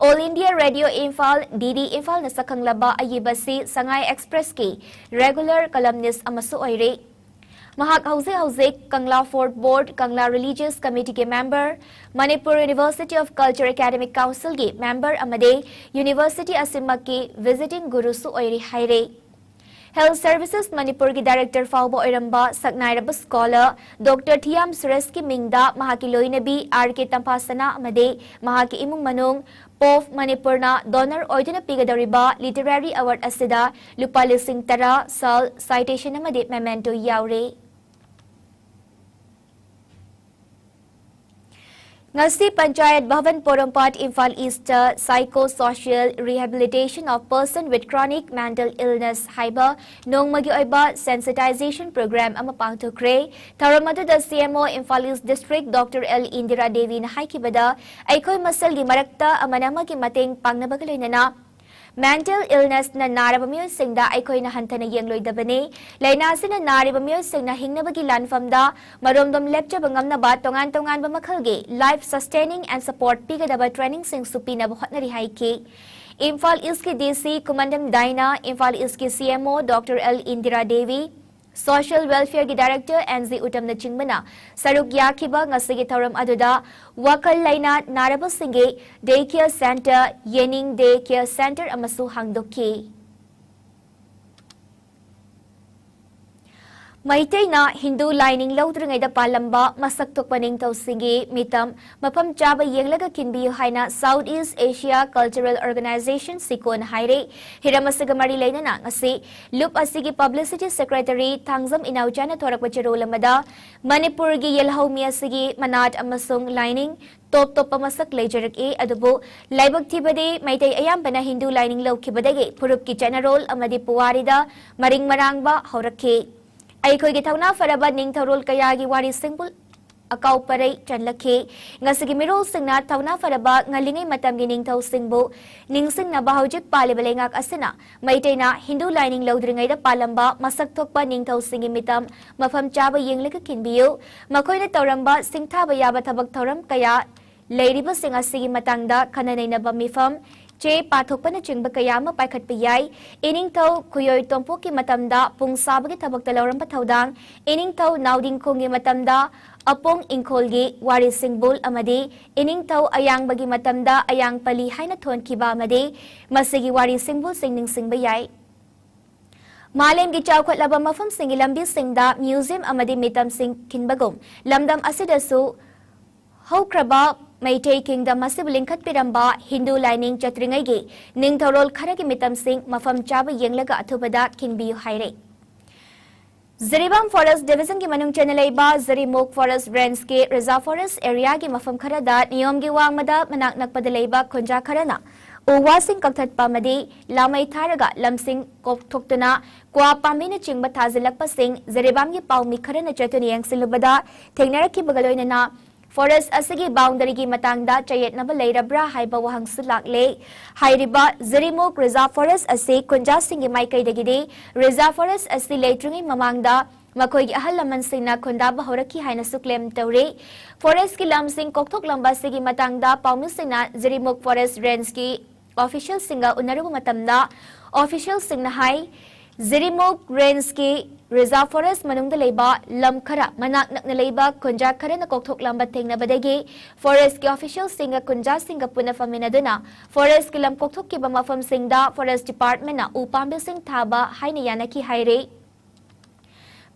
All India Radio Imphal, DD ꯏꯝꯐꯥꯜꯅ ꯁꯛꯈꯪꯂꯕ ꯑꯏꯕ ꯑꯁꯤ ꯁꯉꯥꯏ ꯑꯦꯛꯁꯄ꯭ꯔꯦꯁꯀꯤ regular columnist ꯑꯃꯁꯨ ꯑꯣꯏꯔꯤ꯫ ꯃꯍꯥꯛ ꯍꯧꯖꯤꯛ ꯍꯧꯖꯤꯛ ꯀꯪꯂꯥ Fort Board, Kangla Religious Committeeꯒꯤ member, Manipur University of Culture Academic Councilꯒꯤ member ꯑꯃꯗꯤ university ꯑꯁꯤꯃꯛꯀꯤ visiting ꯒꯨꯔꯨꯁꯨ ꯑꯣꯏꯔꯤ ꯍꯥꯏꯔꯤ꯫ Health Services ꯃꯅꯤꯄꯨꯔꯒꯤ director ꯐꯥꯎꯕ ꯑꯣꯏꯔꯝꯕ ꯁꯛꯅꯥꯏꯔꯕ scholar ꯗꯣꯛꯇꯔ ꯊꯤꯌꯥꯝ ꯁꯨꯔꯦꯁꯀꯤ ꯃꯤꯡꯗ ꯃꯍꯥꯛꯀꯤ ꯂꯣꯏꯅꯕꯤ R K ꯇꯝꯐꯥꯁꯅꯥ ꯑꯃꯗꯤ ꯃꯍꯥꯛꯀꯤ ꯏꯃꯨꯡ ꯃꯅꯨꯡ ꯄꯣꯞ ꯃꯅꯤꯄꯨꯔꯅ donor ꯑꯣꯏꯗꯨꯅ ꯄꯤꯒꯗꯧꯔꯤꯕ literary award ꯑꯁꯤꯗ ꯂꯨꯄꯥ ꯂꯤꯁꯤꯡ ꯇꯔꯥ, ꯁꯥꯜ, citation ꯑꯃꯗꯤ memento ꯌꯥꯎꯔꯤ꯫ ꯉꯁꯤ ꯄꯟꯆꯥꯌꯠ ꯚꯕꯟ ꯄꯣꯔꯣꯝꯄꯥꯠ Imphal East Psychosocial Rehabilitation of Person with Chronic Mental Illness ꯍꯥꯏꯕ ꯅꯣꯡꯃꯒꯤ ꯑꯣꯏꯕ sensitization program ꯑꯃ ꯄꯥꯡꯊꯣꯛꯈ꯭ꯔꯦ꯫ ꯊꯧꯔꯝ ꯑꯗꯨꯗ CMO ꯏꯝꯐꯥꯜ ꯏꯁ ꯗꯤꯁꯇ꯭ꯔꯤꯛ ꯗꯣꯛꯇꯔ ꯑꯦꯜ ꯏꯟꯗꯤꯔꯥ ꯗꯦꯕꯤꯅ ꯍꯥꯏꯈꯤꯕꯗ, ꯑꯩꯈꯣꯏ ꯃꯁꯦꯜꯒꯤ ꯃꯔꯛꯇ ꯑꯃꯅ ꯑꯃꯒꯤ ꯃꯇꯦꯡ ꯄꯥꯡꯅꯕꯒ ꯂꯣꯏꯅꯅ mental illnessꯅ ꯅꯥꯔꯕ ꯃꯤꯑꯣꯏꯁꯤꯡꯗ ꯑꯩꯈꯣꯏꯅ ꯍꯟꯊꯅ ꯌꯦꯡꯂꯣꯏꯗꯕꯅꯤ꯫ ꯂꯥꯏꯅꯥ ꯑꯁꯤꯅ ꯅꯥꯔꯤꯕ ꯃꯤꯑꯣꯏꯁꯤꯡꯅ ꯍꯤꯡꯅꯕꯒꯤ ꯂꯥꯟꯐꯝꯗ ꯃꯔꯣꯝꯗꯣꯝ ꯂꯦꯞꯆꯕ ꯉꯝꯅꯕ ꯇꯣꯉꯥꯟ ꯇꯣꯉꯥꯟꯕ ꯃꯈꯜꯒꯤ life sustaining and support ꯄꯤꯒꯗꯕ trainingꯁꯤꯡꯁꯨ ꯄꯤꯅꯕ ꯍꯣꯠꯅꯔꯤ ꯍꯥꯏꯈꯤ꯫ ꯏꯝꯐꯥꯜ ꯏꯁꯀꯤ DC ꯀꯨꯃꯟꯗꯝ ꯗꯥꯏꯅꯥ, ꯏꯝꯐꯥꯜ ꯏꯁꯀꯤ CMO doctor L Indira Devi, Social Welfareꯒꯤ director N G ꯎꯇꯝꯅꯆꯤꯡꯕꯅ ꯁꯔꯨꯛ ꯌꯥꯈꯤꯕ ꯉꯁꯤꯒꯤ ꯊꯧꯔꯝ ꯑꯗꯨꯗ ꯋꯥꯈꯜ ꯂꯩꯅꯥ ꯅꯥꯔꯕꯁꯤꯡꯒꯤ day care center, ꯌꯦꯅꯤꯡ day care center ꯑꯃꯁꯨ ꯍꯥꯡꯗꯣꯛꯈꯤ꯫ ꯃꯩꯇꯩꯅ ꯍꯤꯟꯗꯨ ꯂꯥꯏꯅꯤꯡ ꯂꯧꯗ꯭ꯔꯤꯉꯩꯗ ꯄꯥꯜꯂꯝꯕ ꯃꯁꯛ ꯊꯣꯛꯄ ꯅꯤꯡꯊꯧꯁꯤꯡꯒꯤ ꯃꯤꯇꯝ ꯃꯐꯝ ꯆꯥꯕ ꯌꯦꯡꯂꯒ ꯈꯤꯟꯕꯤꯌꯨ ꯍꯥꯏꯅ South East Asia Cultural Organization, ꯁꯤꯀꯣꯅ ꯍꯥꯏꯔꯦ꯫ ꯍꯤꯔꯝ ꯑꯁꯤꯒ ꯃꯔꯤ ꯂꯩꯅꯅ ꯉꯁꯤ ꯂꯨꯞ ꯑꯁꯤꯒꯤ publicity secretary ꯊꯥꯡꯖꯝ ꯏꯅꯥꯎꯆꯥꯅ ꯊꯣꯔꯛꯄ ꯆꯦꯔꯣꯜ ꯑꯃꯗ ꯃꯅꯤꯄꯨꯔꯒꯤ ꯌꯦꯜꯍꯧꯃꯤ ꯑꯁꯤꯒꯤ ꯃꯅꯥꯠ ꯑꯃꯁꯨꯡ ꯂꯥꯏꯅꯤꯡ ꯇꯣꯞ ꯇꯣꯞꯄ ꯃꯁꯛ ꯂꯩꯖꯔꯛꯏ, ꯑꯗꯨꯕꯨ ꯂꯥꯏꯕꯛ ꯊꯤꯕꯗꯤ ꯃꯩꯇꯩ ꯑꯌꯥꯝꯕꯅ ꯍꯤꯟꯗꯨ ꯂꯥꯏꯅꯤꯡ ꯂꯧꯈꯤꯕꯗꯒꯤ ꯐꯨꯔꯨꯞꯀꯤ ꯆꯠꯅꯔꯣꯜ ꯑꯃꯗꯤ ꯄꯨꯋꯥꯔꯤꯗ ꯃꯔꯤꯡ ꯃꯔꯥꯡꯕ ꯍꯧꯔꯛꯈꯤ꯫ ꯑꯩꯈꯣꯏꯒꯤ ꯊꯧꯅꯥ ꯐꯔꯕ ꯅꯤꯡꯊꯧꯔꯣꯜ ꯀꯌꯥꯒꯤ ꯋꯥꯔꯤꯁꯤꯡꯕꯨ ꯑꯀꯥꯎ ꯄꯔꯩ ꯆꯜꯂꯛꯈꯤ꯫ ꯉꯁꯤꯒꯤ ꯃꯤꯔꯣꯜꯁꯤꯡꯅ ꯊꯧꯅꯥ ꯐꯔꯕ ꯉꯜꯂꯤꯉꯩ ꯃꯇꯝꯒꯤ ꯅꯤꯡꯊꯧꯁꯤꯡꯕꯨ ꯅꯤꯡꯁꯤꯡꯅꯕ ꯍꯧꯖꯤꯛ ꯄꯥꯜꯂꯤꯕ ꯂꯩꯉꯥꯛ ꯑꯁꯤꯅ ꯃꯩꯇꯩꯅ ꯍꯤꯟꯗꯨ ꯂꯥꯏꯅꯤꯡ ꯂꯧꯗ꯭ꯔꯤꯉꯩꯗ ꯄꯥꯜꯂꯝꯕ ꯃꯁꯛ ꯊꯣꯛꯄ ꯅꯤꯡꯊꯧꯁꯤꯡꯒꯤ ꯃꯤꯇꯝ ꯃꯐꯝ ꯆꯥꯕ ꯌꯦꯡꯂꯒ ꯈꯤꯟꯕꯤꯌꯨ꯫ ꯃꯈꯣꯏꯅ ꯇꯧꯔꯝꯕ ꯁꯤꯡꯊꯥꯕ ꯌꯥꯕ ꯊꯕꯛ ꯊꯧꯔꯝ ꯀꯌꯥ ꯂꯩꯔꯤꯕꯁꯤꯡ ꯑꯁꯤꯒꯤ ꯃꯇꯥꯡꯗ ꯈꯟꯅ ꯅꯩꯅꯕ ꯃꯤꯐꯝ, ꯆꯦ ꯄꯥꯊꯣꯛꯄꯅꯆꯤꯡꯕ ꯀꯌꯥ ꯑꯃ ꯄꯥꯏꯈꯠꯄ ꯌꯥꯏ꯫ ꯏꯅꯤꯡꯊꯧ ꯈꯨꯌꯣꯏ ꯇꯣꯝꯄꯣꯛꯀꯤ ꯃꯇꯝꯗ ꯄꯨꯡ ꯁꯥꯕꯒꯤ ꯊꯕꯛꯇ ꯂꯧꯔꯝꯕ ꯊꯧꯗꯥꯡ, ꯏꯅꯤꯡꯊꯧ ꯅꯥꯎꯗꯤꯡꯈꯣꯡꯒꯤ ꯃꯇꯝꯗ ꯑꯄꯣꯡ ꯏꯪꯈꯣꯜꯒꯤ ꯋꯥꯔꯤ ꯁꯤꯡꯕꯨꯜ ꯑꯃꯗꯤ ꯏꯅꯤꯡꯊꯧ ꯑꯌꯥꯡꯕꯒꯤ ꯃꯇꯝꯗ ꯑꯌꯥꯡꯄꯂꯤ ꯍꯥꯏꯅ ꯊꯣꯟꯈꯤꯕ ꯑꯃꯗꯤ ꯃꯁꯤꯒꯤ ꯋꯥꯔꯤ ꯁꯤꯡꯕꯨꯜꯁꯤꯡ ꯅꯤꯡꯁꯤꯡꯕ ꯌꯥꯏ꯫ ꯃꯥꯂꯦꯝꯒꯤ ꯆꯥꯎꯈꯠꯂꯕ ꯃꯐꯝꯁꯤꯡꯒꯤ ꯂꯝꯕꯤꯁꯤꯡꯗ museum ꯑꯃꯗꯤ ꯃꯤꯇꯝꯁꯤꯡ ꯈꯤꯟꯕꯒꯨꯝ, ꯂꯝꯗꯝ ꯑꯁꯤꯗꯁꯨ ꯍꯧꯈ꯭ꯔꯕ ꯃꯩꯇꯩ kingdom ꯑꯁꯤꯕꯨ ꯂꯤꯡꯈꯠꯄꯤꯔꯝꯕ ꯍꯤꯟꯗꯨ ꯂꯥꯏꯅꯤꯡ ꯆꯠꯇ꯭ꯔꯤꯉꯩꯒꯤ ꯅꯤꯡꯊꯧꯔꯣꯜ ꯈꯔꯒꯤ ꯃꯤꯇꯝꯁꯤꯡ ꯃꯐꯝ ꯆꯥꯕ ꯌꯦꯡꯂꯒ ꯑꯊꯨꯕꯗ ꯈꯤꯟꯕꯤꯌꯨ ꯍꯥꯏꯔꯦ꯫ ꯖꯤꯔꯤꯕꯥꯝ forest division ꯒꯤ ꯃꯅꯨꯡ ꯆꯟꯅ ꯂꯩꯕ ꯖꯤꯔꯤꯃꯨꯛ forest range ꯀꯤ reserve forest area ꯒꯤ ꯃꯐꯝ ꯈꯔꯗ ꯅꯤꯌꯣꯝꯒꯤ ꯋꯥꯡꯃꯗ ꯃꯅꯥꯛ ꯅꯛꯄꯗ ꯂꯩꯕ ꯈꯨꯟꯖꯥ ꯈꯔꯅ ꯎ ꯋꯥꯁꯤꯡ ꯀꯛꯊꯠꯄ ꯑꯃꯗꯤ ꯂꯥꯃꯩ ꯊꯥꯔꯒ ꯂꯝꯁꯤꯡ ꯀꯣꯛꯊꯣꯛꯇꯨꯅ ꯀ꯭ꯋꯥ ꯄꯥꯝꯕꯤꯅꯆꯤꯡꯕ ꯊꯥꯖꯤꯜꯂꯛꯄꯁꯤꯡ ꯖꯤꯔꯤꯕꯥꯝꯒꯤ ꯄꯥꯎꯃꯤ ꯈꯔꯅ ꯆꯠꯇꯨꯅ ꯌꯦꯡꯁꯤꯜꯂꯨꯕꯗ ꯊꯦꯡꯅꯔꯛꯈꯤꯕꯒ ꯂꯣꯏꯅꯅ forest ꯑꯁꯤꯒꯤ boundary ꯒꯤ ꯃꯇꯥꯡꯗ ꯆꯌꯦꯠꯅꯕ ꯂꯩꯔꯕ꯭ꯔꯥ ꯍꯥꯏꯕ ꯋꯥꯍꯪꯁꯨ ꯂꯥꯛꯂꯦ꯫ ꯍꯥꯏꯔꯤꯕ ꯖꯤꯔꯤꯃꯨꯛ reserve forest ꯑꯁꯤ ꯈꯨꯟꯖꯥꯁꯤꯡꯒꯤ ꯃꯥꯏꯀꯩꯗꯒꯤꯗꯤ reserve forest ꯑꯁꯤ ꯂꯩꯇ꯭ꯔꯤꯉꯩ ꯃꯃꯥꯡꯗ ꯃꯈꯣꯏꯒꯤ ꯑꯍꯜ ꯂꯃꯟꯁꯤꯡꯅ ꯈꯨꯟꯗꯥꯕ ꯍꯧꯔꯛꯈꯤ ꯍꯥꯏꯅꯁꯨ claim ꯇꯧꯔꯤ꯫ Forest ꯀꯤ ꯂꯝꯁꯤꯡ ꯀꯣꯛꯊꯣꯛꯂꯝꯕ ꯑꯁꯤꯒꯤ ꯃꯇꯥꯡꯗ ꯄꯥꯎꯃꯤꯁꯤꯡꯅ ꯖꯤꯔꯤꯃꯨꯛ forest range ꯀꯤ official ꯁꯤꯡꯒ ꯎꯅꯔꯨꯕ ꯃꯇꯝꯗ official ꯁꯤꯡꯅ ꯍꯥꯏ, ꯖꯤꯔꯤꯃꯨꯛ range ꯀꯤ reserve forest ꯃꯅꯨꯡꯗ ꯂꯩꯕ ꯂꯝ ꯈꯔ ꯃꯅꯥꯛ ꯅꯛꯅ ꯂꯩꯕ ꯈꯨꯟꯖꯥ ꯈꯔꯅ ꯀꯣꯛꯊꯣꯛꯂꯝꯕ ꯊꯦꯡꯅꯕꯗꯒꯤ forest ꯀꯤ official ꯁꯤꯡꯒ ꯈꯨꯟꯖꯥꯁꯤꯡꯒ ꯄꯨꯟꯅ ꯐꯝꯃꯤꯟꯅꯗꯨꯅ forest ꯀꯤ ꯂꯝ ꯀꯣꯛꯊꯣꯛꯈꯤꯕ ꯃꯐꯝꯁꯤꯡꯗ forest department ꯅ ꯎ ꯄꯥꯝꯕꯤꯁꯤꯡ ꯊꯥꯕ ꯍꯥꯏꯅ ꯌꯥꯅꯈꯤ ꯍꯥꯏꯔꯤ꯫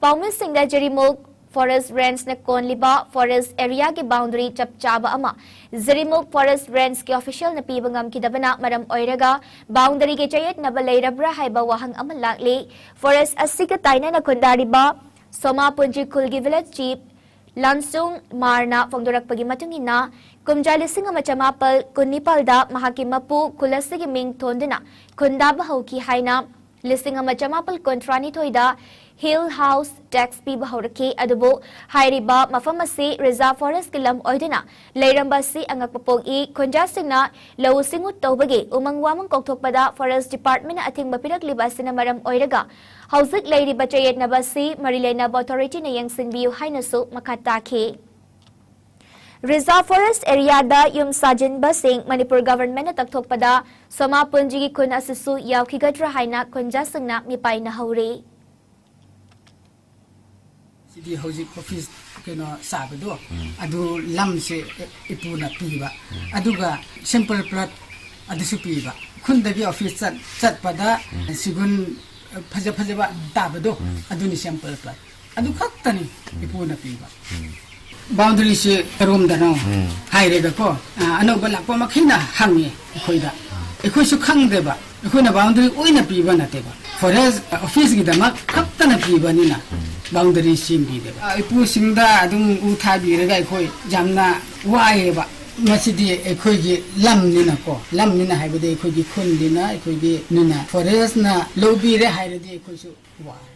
ꯄꯥꯎꯃꯤꯁꯤꯡꯗ ꯖꯤꯔꯤꯃꯨꯛ Forest Range ꯅ ꯀꯣꯟꯂꯤꯕ forest area ꯒꯤ boundary ꯆꯞ ꯆꯥꯕ ꯑꯃ ꯖꯤꯔꯤꯃꯨꯛ Forest Range ꯀꯤ official ꯅ ꯄꯤꯕ ꯉꯝꯈꯤꯗꯕꯅ ꯃꯔꯝ ꯑꯣꯏꯔꯒ boundary ꯒꯤ ꯆꯌꯦꯠꯅꯕ ꯂꯩꯔꯕ꯭ꯔꯥ ꯍꯥꯏꯕ ꯋꯥꯍꯪ ꯑꯃ ꯂꯥꯛꯂꯤ꯫ Forest ꯑꯁꯤꯒ ꯇꯥꯏꯅꯅ ꯈꯨꯟꯗꯥꯔꯤꯕ ꯁꯣꯃꯥ ꯄꯨꯟꯖꯤ ꯈꯨꯜꯒꯤ village chief ꯂꯥꯟꯁꯨꯡ ꯃꯥꯔꯅ ꯐꯣꯡꯗꯣꯔꯛꯄꯒꯤ ꯃꯇꯨꯡ ꯏꯟꯅ, ꯀꯨꯝꯖꯥ ꯂꯤꯁꯤꯡ ꯑꯃ ꯆꯃꯥꯄꯜ ꯀꯨꯟꯅꯤꯄꯥꯜꯗ ꯃꯍꯥꯛꯀꯤ ꯃꯄꯨ ꯈꯨꯜ ꯑꯁꯤꯒꯤ ꯃꯤꯡ ꯊꯣꯟꯗꯨꯅ ꯈꯨꯟꯗꯥꯕ ꯍꯧꯈꯤ ꯍꯥꯏꯅ ꯂꯤꯁꯤꯡ ꯑꯃ ꯆꯃꯥꯄꯜ ꯀꯨꯟꯊ꯭ꯔꯥꯅꯤꯊꯣꯏꯗ Hill House tax ꯄꯤꯕ ꯍꯧꯔꯛꯈꯤ꯫ ꯑꯗꯨꯕꯨ ꯍꯥꯏꯔꯤꯕ ꯃꯐꯝ ꯑꯁꯤ reserve forest ꯀꯤ ꯂꯝ ꯑꯣꯏꯗꯨꯅ ꯂꯩꯔꯝꯕ ꯑꯁꯤ ꯑꯉꯛꯄ ꯄꯣꯛꯏ꯫ ꯈꯨꯟꯖꯥꯁꯤꯡꯅ ꯂꯧꯎ ꯁꯤꯡꯎ ꯇꯧꯕꯒꯤ ꯎꯃꯪ ꯋꯥꯃꯪ ꯀꯣꯛꯊꯣꯛꯄꯗ forest department ꯅ ꯑꯊꯤꯡꯕ ꯄꯤꯔꯛꯂꯤꯕ ꯑꯁꯤꯅ ꯃꯔꯝ ꯑꯣꯏꯔꯒ ꯍꯧꯖꯤꯛ ꯂꯩꯔꯤꯕ ꯆꯌꯦꯠꯅꯕ ꯑꯁꯤ ꯃꯔꯤ ꯂꯩꯅꯕ authority ꯅ ꯌꯦꯡꯁꯤꯟꯕꯤꯌꯨ ꯍꯥꯏꯅꯁꯨ ꯃꯈꯥ ꯇꯥꯈꯤ꯫ Reserve forest area ꯗ ꯌꯨꯝ ꯁꯥꯖꯤꯟꯕꯁꯤꯡ ꯃꯅꯤꯄꯨꯔ government ꯅ ꯇꯛꯊꯣꯛꯄꯗ ꯁꯣꯃꯥ ꯄꯨꯟꯖꯤꯒꯤ ꯈꯨꯟ ꯑꯁꯤꯁꯨ ꯌꯥꯎꯈꯤꯒꯗ꯭ꯔꯥ ꯍꯥꯏꯅ ꯈꯨꯟꯖꯥꯁꯤꯡꯅ ꯃꯤꯄꯥꯏꯅꯍꯧꯔꯤ꯫ ꯁꯤꯗꯤ ꯍꯧꯖꯤꯛ office ꯀꯩꯅꯣ ꯁꯥꯕꯗꯣ, ꯑꯗꯨ ꯂꯝꯁꯦ ꯏꯄꯨꯅ ꯄꯤꯕ, ꯑꯗꯨꯒ sample plot ꯑꯗꯨꯁꯨ ꯄꯤꯕ꯫ ꯈꯨꯟꯗꯒꯤ office ꯆꯠ-, ꯆꯠꯄꯗ ꯁꯤꯒꯨꯟ ꯐꯖ ꯐꯖꯕ ꯇꯥꯕꯗꯣ, ꯑꯗꯨꯅꯤ sample plot꯫ ꯑꯗꯨ ꯈꯛꯇꯅꯤ ꯏꯄꯨꯅ ꯄꯤꯕ꯫ Boundary ꯁꯦ ꯀꯔꯣꯝꯗꯅꯣ ꯍꯥꯏꯔꯦꯒꯀꯣ, ꯑ, ꯑꯅꯧꯕ ꯂꯥꯛꯄ ꯃꯈꯩꯅ ꯍꯪꯉꯦ ꯑꯩꯈꯣꯏꯗ꯫ ꯑꯩꯈꯣꯏꯁꯨ ꯈꯪꯗꯦꯕ, ꯑꯩꯈꯣꯏꯅ boundary ꯑꯣꯏꯅ ꯄꯤꯕ ꯅꯠꯇꯦꯕ, forest office ꯀꯤꯗꯃꯛ ꯈꯛꯇꯅ ꯄꯤꯕꯅꯤꯅ boundary ꯁꯦꯝꯕꯤꯗꯦꯕ꯫ ꯑ, ꯏꯄꯨꯁꯤꯡꯗ ꯑꯗꯨꯝ ꯎ ꯊꯥꯕꯤꯔꯒ ꯑꯩꯈꯣꯏ ꯌꯥꯝꯅ ꯋꯥꯏꯌꯦꯕ꯫ ꯃꯁꯤꯗꯤ ꯑꯩꯈꯣꯏꯒꯤ ꯂꯝꯅꯤꯅꯀꯣ, ꯂꯝꯅꯤꯅ ꯍꯥꯏꯕꯗꯤ ꯑꯩꯈꯣꯏꯒꯤ ꯈꯨꯟꯅꯤꯅ, ꯑꯩꯈꯣꯏꯒꯤ ꯅꯤꯅ, forest ꯅ ꯂꯧꯕꯤꯔꯦ ꯍꯥꯏꯔꯗꯤ ꯑꯩꯈꯣꯏꯁꯨ ꯋꯥꯔꯦ꯫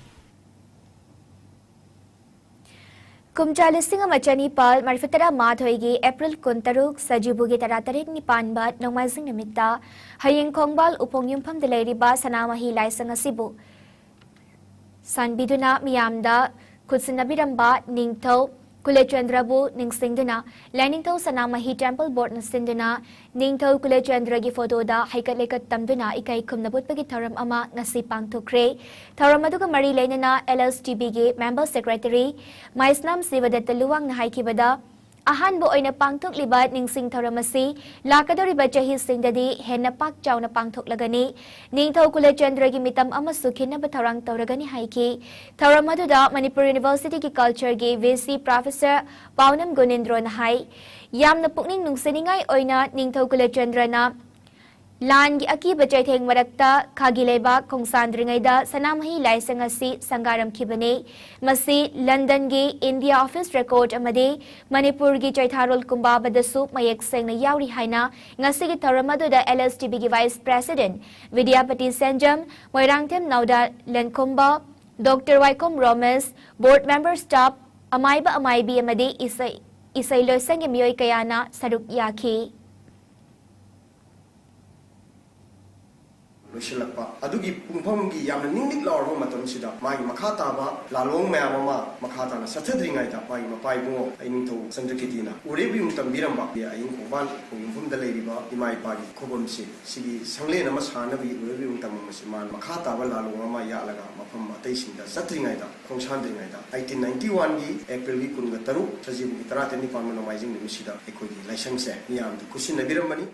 ꯀꯨꯝꯖꯥ ꯂꯤꯁꯤꯡ ꯑꯃ ꯆꯅꯤꯄꯥꯜ ꯃꯔꯤꯐꯨꯇꯔꯥ ꯃꯥꯊꯣꯏꯒꯤ April ꯀꯨꯟꯇꯔꯨꯛ, ꯁꯖꯤꯕꯨꯒꯤ ꯇꯔꯥꯇꯔꯦꯠꯅꯤ ꯄꯥꯟꯕ ꯅꯣꯡꯃꯥꯏꯖꯤꯡ ꯅꯨꯃꯤꯠꯇ ꯍꯌꯦꯡ ꯈꯣꯡꯕꯥꯜ ꯎꯄꯣꯡ ꯌꯨꯝꯐꯝꯗ ꯂꯩꯔꯤꯕ ꯁꯅꯥꯃꯍꯤ ꯂꯥꯏꯁꯪ ꯑꯁꯤꯕꯨ ꯁꯥꯟꯕꯤꯗꯨꯅ ꯃꯤꯌꯥꯝꯗ ꯈꯨꯠꯁꯤꯟꯅꯕꯤꯔꯝꯕ ꯅꯤꯡꯊꯧ ꯀꯨꯂꯆꯟꯗ꯭ꯔꯕꯨ ꯅꯤꯡꯁꯤꯡꯗꯨꯅ ꯂꯥꯏꯅꯤꯡꯊꯧ ꯁꯅꯥꯃꯍꯤ temple board ꯅ ꯁꯤꯟꯗꯨꯅ ꯅꯤꯡꯊꯧ ꯀꯨꯂꯆꯟꯗ꯭ꯔꯒꯤ photo ꯗ ꯍꯩꯀꯠ ꯂꯩꯀꯠ ꯇꯝꯗꯨꯅ ꯏꯀꯥꯏ ꯈꯨꯝꯅꯕ ꯎꯠꯄꯒꯤ ꯊꯧꯔꯝ ꯑꯃ ꯉꯁꯤ ꯄꯥꯡꯊꯣꯛꯈ꯭ꯔꯦ꯫ ꯊꯧꯔꯝ ꯑꯗꯨꯒ ꯃꯔꯤ ꯂꯩꯅꯅ L S T B ꯒꯤ member secretary ꯃꯥꯏꯁꯅꯥꯝ ꯁꯤꯕꯗꯠꯇ ꯂꯨꯋꯥꯡꯅ ꯍꯥꯏꯈꯤꯕꯗ, ꯑꯍꯥꯟꯕ ꯑꯣꯏꯅ ꯄꯥꯡꯊꯣꯛꯂꯤꯕ ꯅꯤꯡꯁꯤꯡ ꯊꯧꯔꯝ ꯑꯁꯤ ꯂꯥꯛꯀꯗꯧꯔꯤꯕ ꯆꯍꯤꯁꯤꯡꯗꯗꯤ ꯍꯦꯟꯅ ꯄꯥꯛ ꯆꯥꯎꯅ ꯄꯥꯡꯊꯣꯛꯂꯒꯅꯤ꯫ ꯅꯤꯡꯊꯧ ꯀꯨꯂꯆꯟꯗ꯭ꯔꯒꯤ ꯃꯤꯇꯝ ꯑꯃꯁꯨ ꯈꯤꯟꯅꯕ ꯊꯧꯔꯥꯡ ꯇꯧꯔꯒꯅꯤ ꯍꯥꯏꯈꯤ꯫ ꯊꯧꯔꯝ ꯑꯗꯨꯗ ꯃꯅꯤꯄꯨꯔ ꯌꯨꯅꯤꯚꯔꯁꯤꯇꯤꯒꯤ ꯀꯜꯆꯔꯒꯤ ꯚꯤ ꯁꯤ ꯄ꯭ꯔꯣꯐꯦꯁꯔ ꯄꯥꯎꯅꯝ ꯒꯨꯅꯦꯟꯗ꯭ꯔꯣꯅ ꯍꯥꯏ, ꯌꯥꯝꯅ ꯄꯨꯛꯅꯤꯡ ꯅꯨꯡꯁꯤꯅꯤꯡꯉꯥꯏ ꯑꯣꯏꯅ ꯅꯤꯡꯊꯧ ꯀꯨꯂꯆꯟꯗ꯭ꯔꯅ ꯂꯥꯟꯒꯤ ꯑꯀꯤꯕ ꯆꯩꯊꯦꯡ ꯃꯔꯛꯇ ꯈꯥꯒꯤ ꯂꯩꯕꯥꯛ ꯈꯣꯡꯁꯥꯟꯗ꯭ꯔꯤꯉꯩꯗ ꯁꯅꯥꯃꯍꯤ ꯂꯥꯏꯁꯪ ꯑꯁꯤ ꯁꯪꯒꯥꯔꯝꯈꯤꯕꯅꯤ꯫ ꯃꯁꯤ ꯂꯟꯗꯟꯒꯤ ꯏꯟꯗꯤꯌꯥ ꯑꯣꯐꯤꯁ ꯔꯦꯀꯣꯔꯗ ꯑꯃꯗꯤ ꯃꯅꯤꯄꯨꯔꯒꯤ ꯆꯩꯊꯥꯔꯣꯜ ꯀꯨꯝꯕꯥꯕꯗꯁꯨ ꯃꯌꯦꯛ ꯁꯦꯡꯅ ꯌꯥꯎꯔꯤ ꯍꯥꯏꯅ ꯉꯁꯤꯒꯤ ꯊꯧꯔꯝ ꯑꯗꯨꯗ ꯑꯦꯜ ꯑꯦꯁ ꯇꯤ ꯕꯤꯒꯤ vice president Bidyapati Senjam, Moirangthem Naoda Lenkhomba, doctor Waikhom Romesh, ꯕꯣꯔꯗ ꯃꯦꯝꯕꯔ, ꯁ꯭ꯇꯥꯐ, ꯑꯃꯥꯏꯕ ꯑꯃꯥꯏꯕꯤ ꯑꯃꯗꯤ ꯏꯁꯩ, ꯏꯁꯩ ꯂꯣꯏꯁꯪꯒꯤ ꯃꯤꯑꯣꯏ ꯀꯌꯥꯅ ꯁꯔꯨꯛ ꯌꯥꯈꯤ꯫ ꯂꯣꯏꯁꯤꯜꯂꯛꯄ ꯑꯗꯨꯒꯤ ꯄꯨꯡꯐꯝꯒꯤ ꯌꯥꯝꯅ ꯅꯤꯡ ꯅꯤꯛ ꯂꯥꯎꯔꯕ ꯃꯇꯝꯁꯤꯗ, ꯃꯥꯒꯤ ꯃꯈꯥ ꯇꯥꯕ ꯂꯥꯂꯣꯡ ꯃꯌꯥꯝ ꯑꯃ ꯃꯈꯥ ꯇꯥꯅ ꯆꯠꯊꯗ꯭ꯔꯤꯉꯩꯗ, ꯃꯥꯒꯤ ꯃꯄꯥ ꯏꯕꯨꯡꯉꯣ ꯑꯏꯅꯤꯡꯊꯧ ꯆꯟꯗ꯭ꯔꯀꯤꯇꯤꯅ ꯎꯔꯦꯞ ꯌꯨꯡ ꯇꯝꯕꯤꯔꯝꯕ ꯑꯍꯤꯡ ꯈꯣꯡꯕꯥꯟ ꯈꯣꯡꯖꯨꯝꯐꯝꯗ ꯂꯩꯔꯤꯕ ꯏꯃꯥ ꯏꯄꯥꯒꯤ ꯈꯨꯕꯝꯁꯤ, ꯁꯤꯒꯤ ꯁꯪꯂꯦꯟ ꯑꯃ ꯁꯥꯅꯕꯒꯤ ꯎꯔꯦꯞ ꯌꯨꯡ ꯇꯝꯕ ꯑꯁꯤ ꯃꯥꯅ ꯃꯈꯥ ꯇꯥꯕ ꯂꯥꯂꯣꯡ ꯑꯃ ꯌꯥꯠꯂꯒ ꯃꯐꯝ ꯑꯇꯩꯁꯤꯡꯗ ꯆꯠꯇ꯭ꯔꯤꯉꯩꯗ, ꯈꯣꯡꯁꯥꯟꯗ꯭ꯔꯤꯉꯩꯗ, ꯑꯩꯠꯇꯤꯟ ꯅꯥꯏꯟꯇꯤ ꯋꯥꯟꯒꯤ ꯑꯦꯄ꯭ꯔꯤꯜꯒꯤ ꯀꯨꯟꯒ ꯇꯔꯨꯛ, ꯁꯖꯤꯕꯨꯒꯤ ꯇꯔꯥ ꯇꯔꯦꯠ ꯅꯤꯄꯥꯟꯕ ꯅꯣꯡꯃꯥꯏꯖꯤꯡ ꯅꯨꯃꯤꯠꯁꯤꯗ ꯑꯩꯈꯣꯏꯒꯤ ꯂꯥꯏꯁꯪꯁꯦ ꯃꯤꯌꯥꯝꯗ ꯈꯨꯠꯁꯤꯟꯅꯕꯤꯔꯝꯕꯅꯤ꯫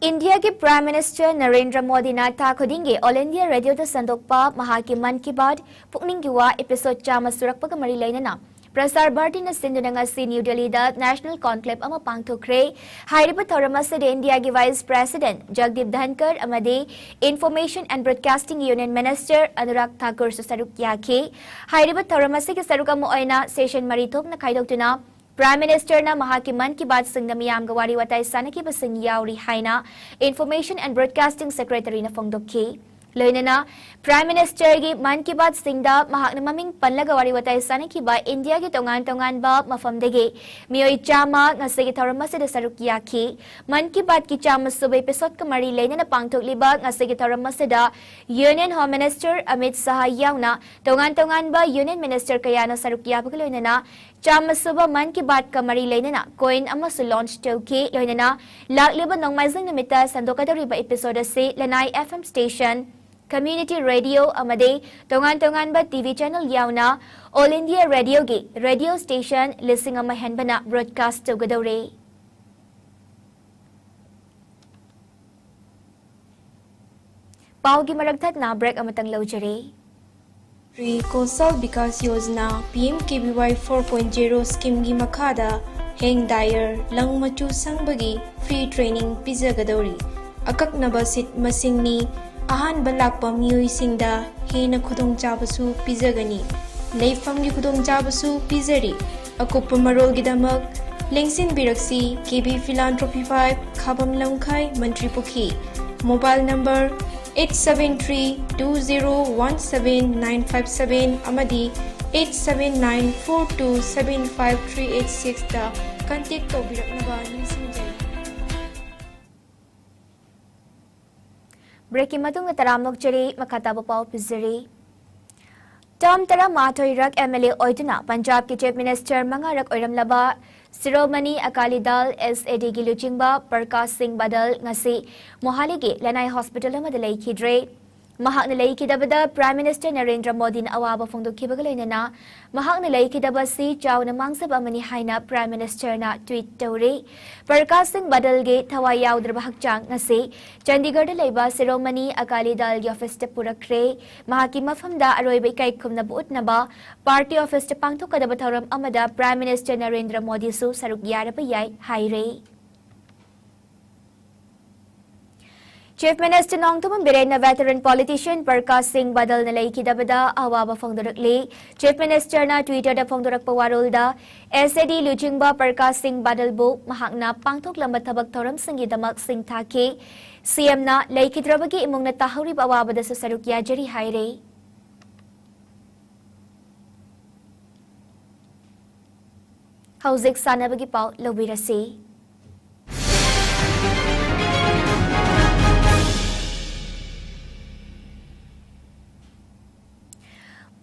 ꯏꯟꯗꯤꯌꯥꯒꯤ ꯄ꯭ꯔꯥꯏꯝ ꯃꯤꯅꯤꯁꯇꯔ ꯅꯔꯦꯟꯗ꯭ꯔ ꯃꯣꯗꯤꯅ ꯊꯥ ꯈꯨꯗꯤꯡꯒꯤ ꯑꯣꯜ ꯏꯟꯗꯤꯌꯥ ꯔꯦꯗꯤꯑꯣꯗ ꯁꯟꯗꯣꯛꯄ ꯃꯍꯥꯛꯀꯤ ꯃꯟ ꯀꯤ ꯕꯥꯠ ꯄꯨꯛꯅꯤꯡꯒꯤ ꯋꯥ ꯑꯦꯄꯤꯁꯣꯗ ꯆꯥꯝꯃ ꯁꯨꯔꯛꯄꯒ ꯃꯔꯤ ꯂꯩꯅꯅ ꯄ꯭ꯔꯁꯥꯔ ꯚꯥꯔꯇꯤꯅ ꯁꯤꯟꯗꯨꯅ ꯉꯁꯤ ꯅ꯭ꯌꯨ ꯗꯦꯜꯂꯤꯗ ꯅꯦꯁꯅꯦꯜ ꯀꯣꯟꯀ꯭ꯂꯦꯕ ꯑꯃ ꯄꯥꯡꯊꯣꯛꯈ꯭ꯔꯦ꯫ ꯍꯥꯏꯔꯤꯕ ꯊꯧꯔꯝ ꯑꯁꯤꯗ ꯏꯟꯗꯤꯌꯥꯒꯤ ꯚꯥꯏꯁ ꯄ꯭ꯔꯦꯁꯤꯗꯦꯟꯠ ꯖꯒꯗꯤꯞ ꯙꯟꯀꯔ ꯑꯃꯗꯤ information and broadcasting union minister Anurag ꯊꯥꯀꯨꯔꯁꯨ ꯁꯔꯨꯛ ꯌꯥꯈꯤ꯫ ꯍꯥꯏꯔꯤꯕ ꯊꯧꯔꯝ ꯑꯁꯤꯒꯤ ꯁꯔꯨꯛ ꯑꯃ ꯑꯣꯏꯅ ꯁꯦꯁꯟ ꯃꯔꯤ ꯊꯣꯛꯅ ꯈꯥꯏꯗꯣꯛꯇꯨꯅ ꯄ꯭ꯔꯥꯏꯝ ꯃꯤꯅꯤꯁꯇꯔꯅ ꯃꯍꯥꯛꯀꯤ ꯃꯟ ꯀꯤ ꯕꯥꯠꯁꯤꯡꯗ ꯃꯤꯌꯥꯝꯒ ꯋꯥꯔꯤ ꯋꯥꯇꯥꯏ ꯁꯥꯟꯅꯈꯤꯕꯁꯤꯡ ꯌꯥꯎꯔꯤ ꯍꯥꯏꯅ ꯏꯟꯐꯣꯔꯃꯦꯁꯟ ꯑꯦꯟ ꯕ꯭ꯔꯣꯗꯀꯥꯁꯇꯤꯡ ꯁꯦꯀ꯭ꯔꯦꯇꯔꯤꯅ ꯐꯣꯡꯗꯣꯛꯈꯤ꯫ ꯂꯣꯏꯅꯅ ꯄ꯭ꯔꯥꯏꯝ ꯃꯤꯅꯤꯁꯇꯔꯒꯤ ꯃꯟ ꯀꯤ ꯕꯥꯠꯁꯤꯡꯗ ꯃꯍꯥꯛꯅ ꯃꯃꯤꯡ ꯄꯜꯂꯒ ꯋꯥꯔꯤ ꯋꯥꯇꯥꯏ ꯁꯥꯟꯅꯈꯤꯕ ꯏꯟꯗꯤꯌꯥꯒꯤ ꯇꯣꯉꯥꯟ ꯇꯣꯉꯥꯟꯕ ꯃꯐꯝꯗꯒꯤ ꯃꯤꯑꯣꯏ ꯆꯥꯝꯃ ꯉꯁꯤꯒꯤ ꯊꯧꯔꯝ ꯑꯁꯤꯗ ꯁꯔꯨꯛ ꯌꯥꯈꯤ꯫ ꯃꯟ ꯀꯤ ꯕꯥꯠꯀꯤ ꯆꯥꯝꯃ ꯁꯨꯕ ꯑꯦꯄꯤꯁꯣꯗꯀ ꯃꯔꯤ ꯂꯩꯅꯅ ꯄꯥꯡꯊꯣꯛꯂꯤꯕ ꯉꯁꯤꯒꯤ ꯊꯧꯔꯝ ꯑꯁꯤꯗ union home minister Amit Shah ꯌꯥꯎꯅ ꯇꯣꯉꯥꯟ ꯇꯣꯉꯥꯟꯕ ꯌꯨꯅꯤꯌꯟ ꯃꯤꯅꯤꯁꯇꯔ ꯀꯌꯥꯅ ꯁꯔꯨꯛ ꯌꯥꯕꯒ ꯂꯣꯏꯅꯅ ꯆꯥꯝꯃ ꯁꯨꯕ ꯃꯟ ꯀꯤ ꯕꯥꯠꯀ ꯃꯔꯤ ꯂꯩꯅꯅ ꯀꯣꯏꯟ ꯑꯃꯁꯨ ꯂꯣꯟꯆ ꯇꯧꯈꯤ꯫ ꯂꯣꯏꯅꯅ ꯂꯥꯛꯂꯤꯕ ꯅꯣꯡꯃꯥꯏꯖꯤꯡ ꯅꯨꯃꯤꯠꯇ ꯁꯟꯗꯣꯛꯀꯗꯧꯔꯤꯕ ꯑꯦꯄꯤꯁꯣꯗ ꯑꯁꯤ ꯂꯅꯥꯏ F M station community radio ꯑꯃꯗꯤ ꯇꯣꯉꯥꯟ ꯇꯣꯉꯥꯟꯕ T V channel ꯌꯥꯎꯅ All India Radioꯒꯤ radio station ꯂꯤꯁꯤꯡ ꯑꯃ ꯍꯦꯟꯕꯅ broadcast ꯇꯧꯒꯗꯧꯔꯦ꯫ ꯄꯥꯎꯒꯤ ꯃꯔꯛ ꯊꯠꯅ break ꯑꯃꯇꯪ ꯂꯧꯖꯔꯦ꯫ Shri Kaushal Vikas Yojana, P M K V Y four point zero schemeꯒꯤ ꯃꯈꯥꯗ ꯍꯦꯡ ꯗꯥꯏꯌꯔ, ꯂꯪ ꯃꯆꯨ ꯁꯪꯕꯒꯤ free training ꯄꯤꯖꯒꯗꯧꯔꯤ꯫ ꯑꯀꯛꯅꯕ seat ꯃꯁꯤꯡꯅꯤ꯫ ꯑꯍꯥꯟꯕ ꯂꯥꯛꯄ ꯃꯤꯑꯣꯏꯁꯤꯡꯗ ꯍꯦꯟꯅ ꯈꯨꯗꯣꯡꯆꯥꯕꯁꯨ ꯄꯤꯖꯒꯅꯤ꯫ ꯂꯩꯐꯝꯒꯤ ꯈꯨꯗꯣꯡꯆꯥꯕꯁꯨ ꯄꯤꯖꯔꯤ꯫ ꯑꯀꯨꯞꯄ ꯃꯔꯣꯜꯒꯤꯗꯃꯛ ꯂꯦꯡꯁꯤꯟꯕꯤꯔꯛꯁꯤ K B Philanthropy five, ꯈꯥꯕꯝ ꯂꯝꯈꯥꯏ, ꯃꯟꯇ꯭ꯔꯤ ꯄꯨꯈ꯭ꯔꯤ꯫ Mobile number eight seven three two zero one seven nine five seven ꯑꯃꯗꯤ eight seven nine four two seven five three eight sixꯇ contact ꯇꯧꯕꯤꯔꯛꯅꯕ ꯅꯤꯡꯁꯤꯡꯖꯔꯤ꯫ Breakꯀꯤ ꯃꯇꯨꯡꯗ ꯇꯔꯥꯝꯅ ꯑꯣꯛꯆꯔꯤ, ꯃꯈꯥ ꯇꯥꯕ ꯄꯥꯎ ꯄꯤꯖꯔꯤ꯫ Term ꯇꯔꯥꯃꯥꯊꯣꯏꯔꯛ M L A ꯑꯣꯏꯗꯨꯅ ꯄꯟꯖꯥꯕꯀꯤ Chief Minister ꯃꯉꯥꯔꯛ ꯑꯣꯏꯔꯝꯂꯕ ꯁꯤꯔꯣꯃꯅꯤ ꯑꯀꯥꯂꯤ ꯗꯜ, S A Dꯒꯤ ꯂꯨꯆꯤꯡꯕ ꯄ꯭ꯔꯀꯥꯁ ꯁꯤꯡ ꯕꯥꯗꯜ ꯉꯁꯤ ꯃꯣꯍꯥꯂꯤꯒꯤ ꯂꯅꯥꯏ hospital ꯑꯃꯗ ꯂꯩꯈꯤꯗ꯭ꯔꯦ꯫ ꯃꯍꯥꯛꯅ ꯂꯩꯈꯤꯗꯕꯗ Prime Minister ꯅꯔꯦꯟꯗ꯭ꯔ ꯃꯣꯗꯤꯅ ꯑꯋꯥꯕ ꯐꯣꯡꯗꯣꯛꯈꯤꯕꯒ ꯂꯣꯏꯅꯅ ꯃꯍꯥꯛꯅ ꯂꯩꯈꯤꯗꯕ ꯑꯁꯤ ꯆꯥꯎꯅ ꯃꯥꯡꯖꯕ ꯑꯃꯅꯤ ꯍꯥꯏꯅ Prime Ministerꯅ tweet ꯇꯧꯔꯤ꯫ ꯄ꯭ꯔꯀꯥꯁ ꯁꯤꯡ ꯕꯥꯗꯜꯒꯤ ꯊꯋꯥꯏ ꯌꯥꯎꯗ꯭ꯔꯕ ꯍꯛꯆꯥꯡ ꯉꯁꯤ ꯆꯟꯗꯤꯒꯔꯗ ꯂꯩꯕ ꯁꯤꯔꯣꯃꯅꯤ ꯑꯀꯥꯂꯤ ꯗꯜꯒꯤ officeꯇ ꯄꯨꯔꯛꯈ꯭ꯔꯦ꯫ ꯃꯍꯥꯛꯀꯤ ꯃꯐꯝꯗ ꯑꯔꯣꯏꯕ ꯏꯀꯥꯏ ꯈꯨꯝꯅꯕ ꯎꯠꯅꯕ party officeꯇ ꯄꯥꯡꯊꯣꯛꯀꯗꯕ ꯊꯧꯔꯝ ꯑꯃꯗ Prime Minister ꯅꯔꯦꯟꯗ꯭ꯔ ꯃꯣꯗꯤꯁꯨ ꯁꯔꯨꯛ ꯌꯥꯔꯕ ꯌꯥꯏ ꯍꯥꯏꯔꯦ꯫ Chief Minister Nongthombam ꯕꯤꯔꯦꯟꯅ veteran politician Prakash ꯁꯤꯡ ꯕꯥꯗꯜꯅ ꯂꯩꯈꯤꯗꯕꯗ ꯑꯋꯥꯕ ꯐꯣꯡꯗꯣꯔꯛꯂꯤ꯫ Chief Ministerꯅ Twitterꯗ ꯐꯣꯡꯗꯣꯔꯛꯄ ꯋꯥꯔꯣꯜꯗ S A D ꯂꯨꯆꯤꯡꯕ ꯄ꯭ꯔꯀꯥꯁ ꯁꯤꯡ ꯕꯥꯗꯜꯕꯨ ꯃꯍꯥꯛꯅ ꯄꯥꯡꯊꯣꯛꯂꯝꯕ ꯊꯕꯛ ꯊꯧꯔꯝꯁꯤꯡꯒꯤꯗꯃꯛ ꯁꯤꯡ ꯊꯥꯈꯤ꯫ C Mꯅ ꯂꯩꯈꯤꯗ꯭ꯔꯕꯒꯤ ꯏꯃꯨꯡꯅ ꯇꯥꯍꯧꯔꯤꯕ ꯑꯋꯥꯕꯗꯁꯨ ꯁꯔꯨꯛ ꯌꯥꯖꯔꯤ ꯍꯥꯏꯔꯦ꯫ ꯍꯧꯖꯤꯛ ꯁꯥꯟꯅꯕꯒꯤ ꯄꯥꯎ ꯂꯧꯕꯤꯔꯁꯤ꯫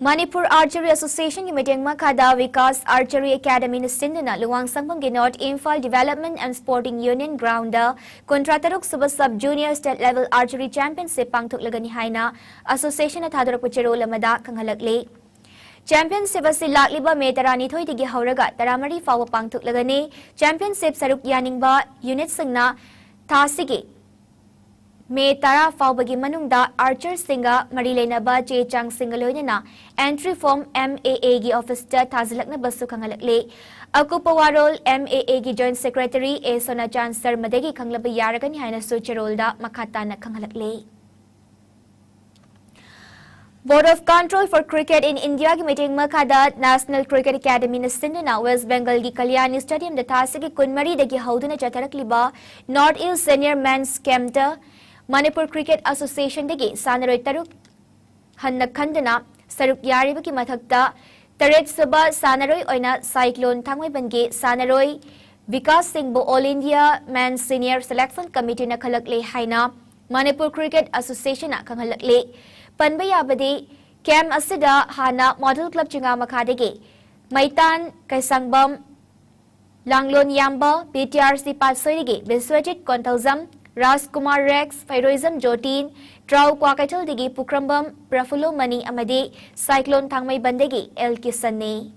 Manipur Archery Association ꯒꯤ ꯃꯇꯦꯡ ꯃꯈꯥꯗ Vikas Archery Academy ꯅ ꯁꯤꯟꯗꯨꯅ ꯂꯨꯋꯥꯡꯁꯪꯕꯝꯒꯤ North Imphal Development and Sporting Union Ground ꯗ ꯀꯨꯟꯊ꯭ꯔꯥ ꯇꯔꯨꯛ ꯁꯨꯕ Sub Junior State Level Archery Championship ꯄꯥꯡꯊꯣꯛꯂꯒꯅꯤ ꯍꯥꯏꯅ association ꯅ ꯊꯥꯗꯣꯔꯛꯄ ꯆꯦꯔꯣꯜ ꯑꯃꯗ ꯈꯪꯍꯜꯂꯛꯂꯤ꯫ Championship ꯑꯁꯤ ꯂꯥꯛꯂꯤꯕ ꯃꯦ ꯇꯔꯥꯅꯤꯊꯣꯏꯗꯒꯤ ꯍꯧꯔꯒ ꯇꯔꯥꯃꯔꯤ ꯐꯥꯎꯕ ꯄꯥꯡꯊꯣꯛꯂꯒꯅꯤ꯫ Championship ꯁꯔꯨꯛ ꯌꯥꯅꯤꯡꯕ unit ꯁꯤꯡꯅ ꯊꯥ ꯑꯁꯤꯒꯤ ꯃꯦ ꯇꯔꯥ ꯐꯥꯎꯕꯒꯤ ꯃꯅꯨꯡꯗ archer ꯁꯤꯡꯒ ꯃꯔꯤ ꯂꯩꯅꯕ ꯆꯦ ꯆꯥꯡꯁꯤꯡꯒ ꯂꯣꯏꯅꯅ entry form M A A ꯒꯤ office ꯇ ꯊꯥꯖꯤꯜꯂꯛꯅꯕꯁꯨ ꯈꯪꯍꯜꯂꯛꯂꯤ꯫ ꯑꯀꯨꯞꯄ ꯋꯥꯔꯣꯜ M A A ꯒꯤ Joint Secretary ꯑꯦ ꯁꯣꯅꯥꯆꯥꯟ ꯁꯔꯃꯗꯒꯤ ꯈꯪꯂꯕ ꯌꯥꯔꯒꯅꯤ ꯍꯥꯏꯅꯁꯨ ꯆꯦꯔꯣꯜꯗ ꯃꯈꯥ ꯇꯥꯅ ꯈꯪꯍꯜꯂꯛꯂꯤ꯫ Board of Control for Cricket in India ꯒꯤ ꯃꯇꯦꯡ ꯃꯈꯥꯗ National Cricket Academy ꯅ ꯁꯤꯟꯗꯨꯅ West Bengal ꯒꯤ Kalyani Stadium ꯗ ꯊꯥ ꯑꯁꯤꯒꯤ ꯀꯨꯟꯃꯔꯤꯗꯒꯤ ꯍꯧꯗꯨꯅ ꯆꯠꯊꯔꯛꯂꯤꯕ North East Senior Men's Camp ꯇ Manipur Cricket Association ꯗꯒꯤ ꯁꯥꯟꯅꯔꯣꯏ ꯇꯔꯨꯛ ꯍꯟꯅ ꯈꯟꯗꯨꯅ ꯁꯔꯨꯛ ꯌꯥꯔꯤꯕꯒꯤ ꯃꯊꯛꯇ, ꯇꯔꯦꯠ ꯁꯨꯕ ꯁꯥꯟꯅꯔꯣꯏ ꯑꯣꯏꯅ Cyclone ꯊꯥꯡꯃꯩꯕꯟꯒꯤ ꯁꯥꯟꯅꯔꯣꯏ Vikas ꯁꯤꯡꯕꯨ All India Men's Senior Selection Committee ꯅ ꯈꯜꯂꯛꯂꯦ ꯍꯥꯏꯅ Manipur Cricket Association ꯅ ꯈꯪꯍꯜꯂꯛꯂꯤ꯫ ꯄꯟꯕ ꯌꯥꯕꯗꯤ, camp ꯑꯁꯤꯗ ꯍꯥꯟꯅ Model Club ꯆꯤꯉꯥꯃꯈꯥꯗꯒꯤ ꯃꯩꯇꯥꯟ ꯀꯩꯁꯥꯡꯕꯝ, ꯂꯥꯡꯂꯣꯟ ꯌꯥꯝꯕ, B T R C ꯄꯥꯠꯁꯣꯏꯗꯒꯤ ꯕꯤꯁ꯭ꯋꯖꯤꯠ ꯀꯣꯟꯊꯧꯖꯝ, ꯔꯥꯖꯀꯨꯃꯥꯔ ꯔꯦꯛꯁ, ꯐꯩꯔꯣꯏꯖꯝ ꯖꯣꯇꯤꯟ, ꯇ꯭ꯔꯥꯎ ꯀ꯭ꯋꯥꯀꯩꯊꯦꯜꯗꯒꯤ ꯄꯨꯈ꯭ꯔꯝꯕꯝ ꯄ꯭ꯔꯐꯨꯜꯂꯣ ꯃꯅꯤ ꯑꯃꯗꯤ Cyclone ꯊꯥꯡꯃꯩꯕꯟꯗꯒꯤ ꯑꯦꯜ ꯀꯤꯁꯟꯅꯤ꯫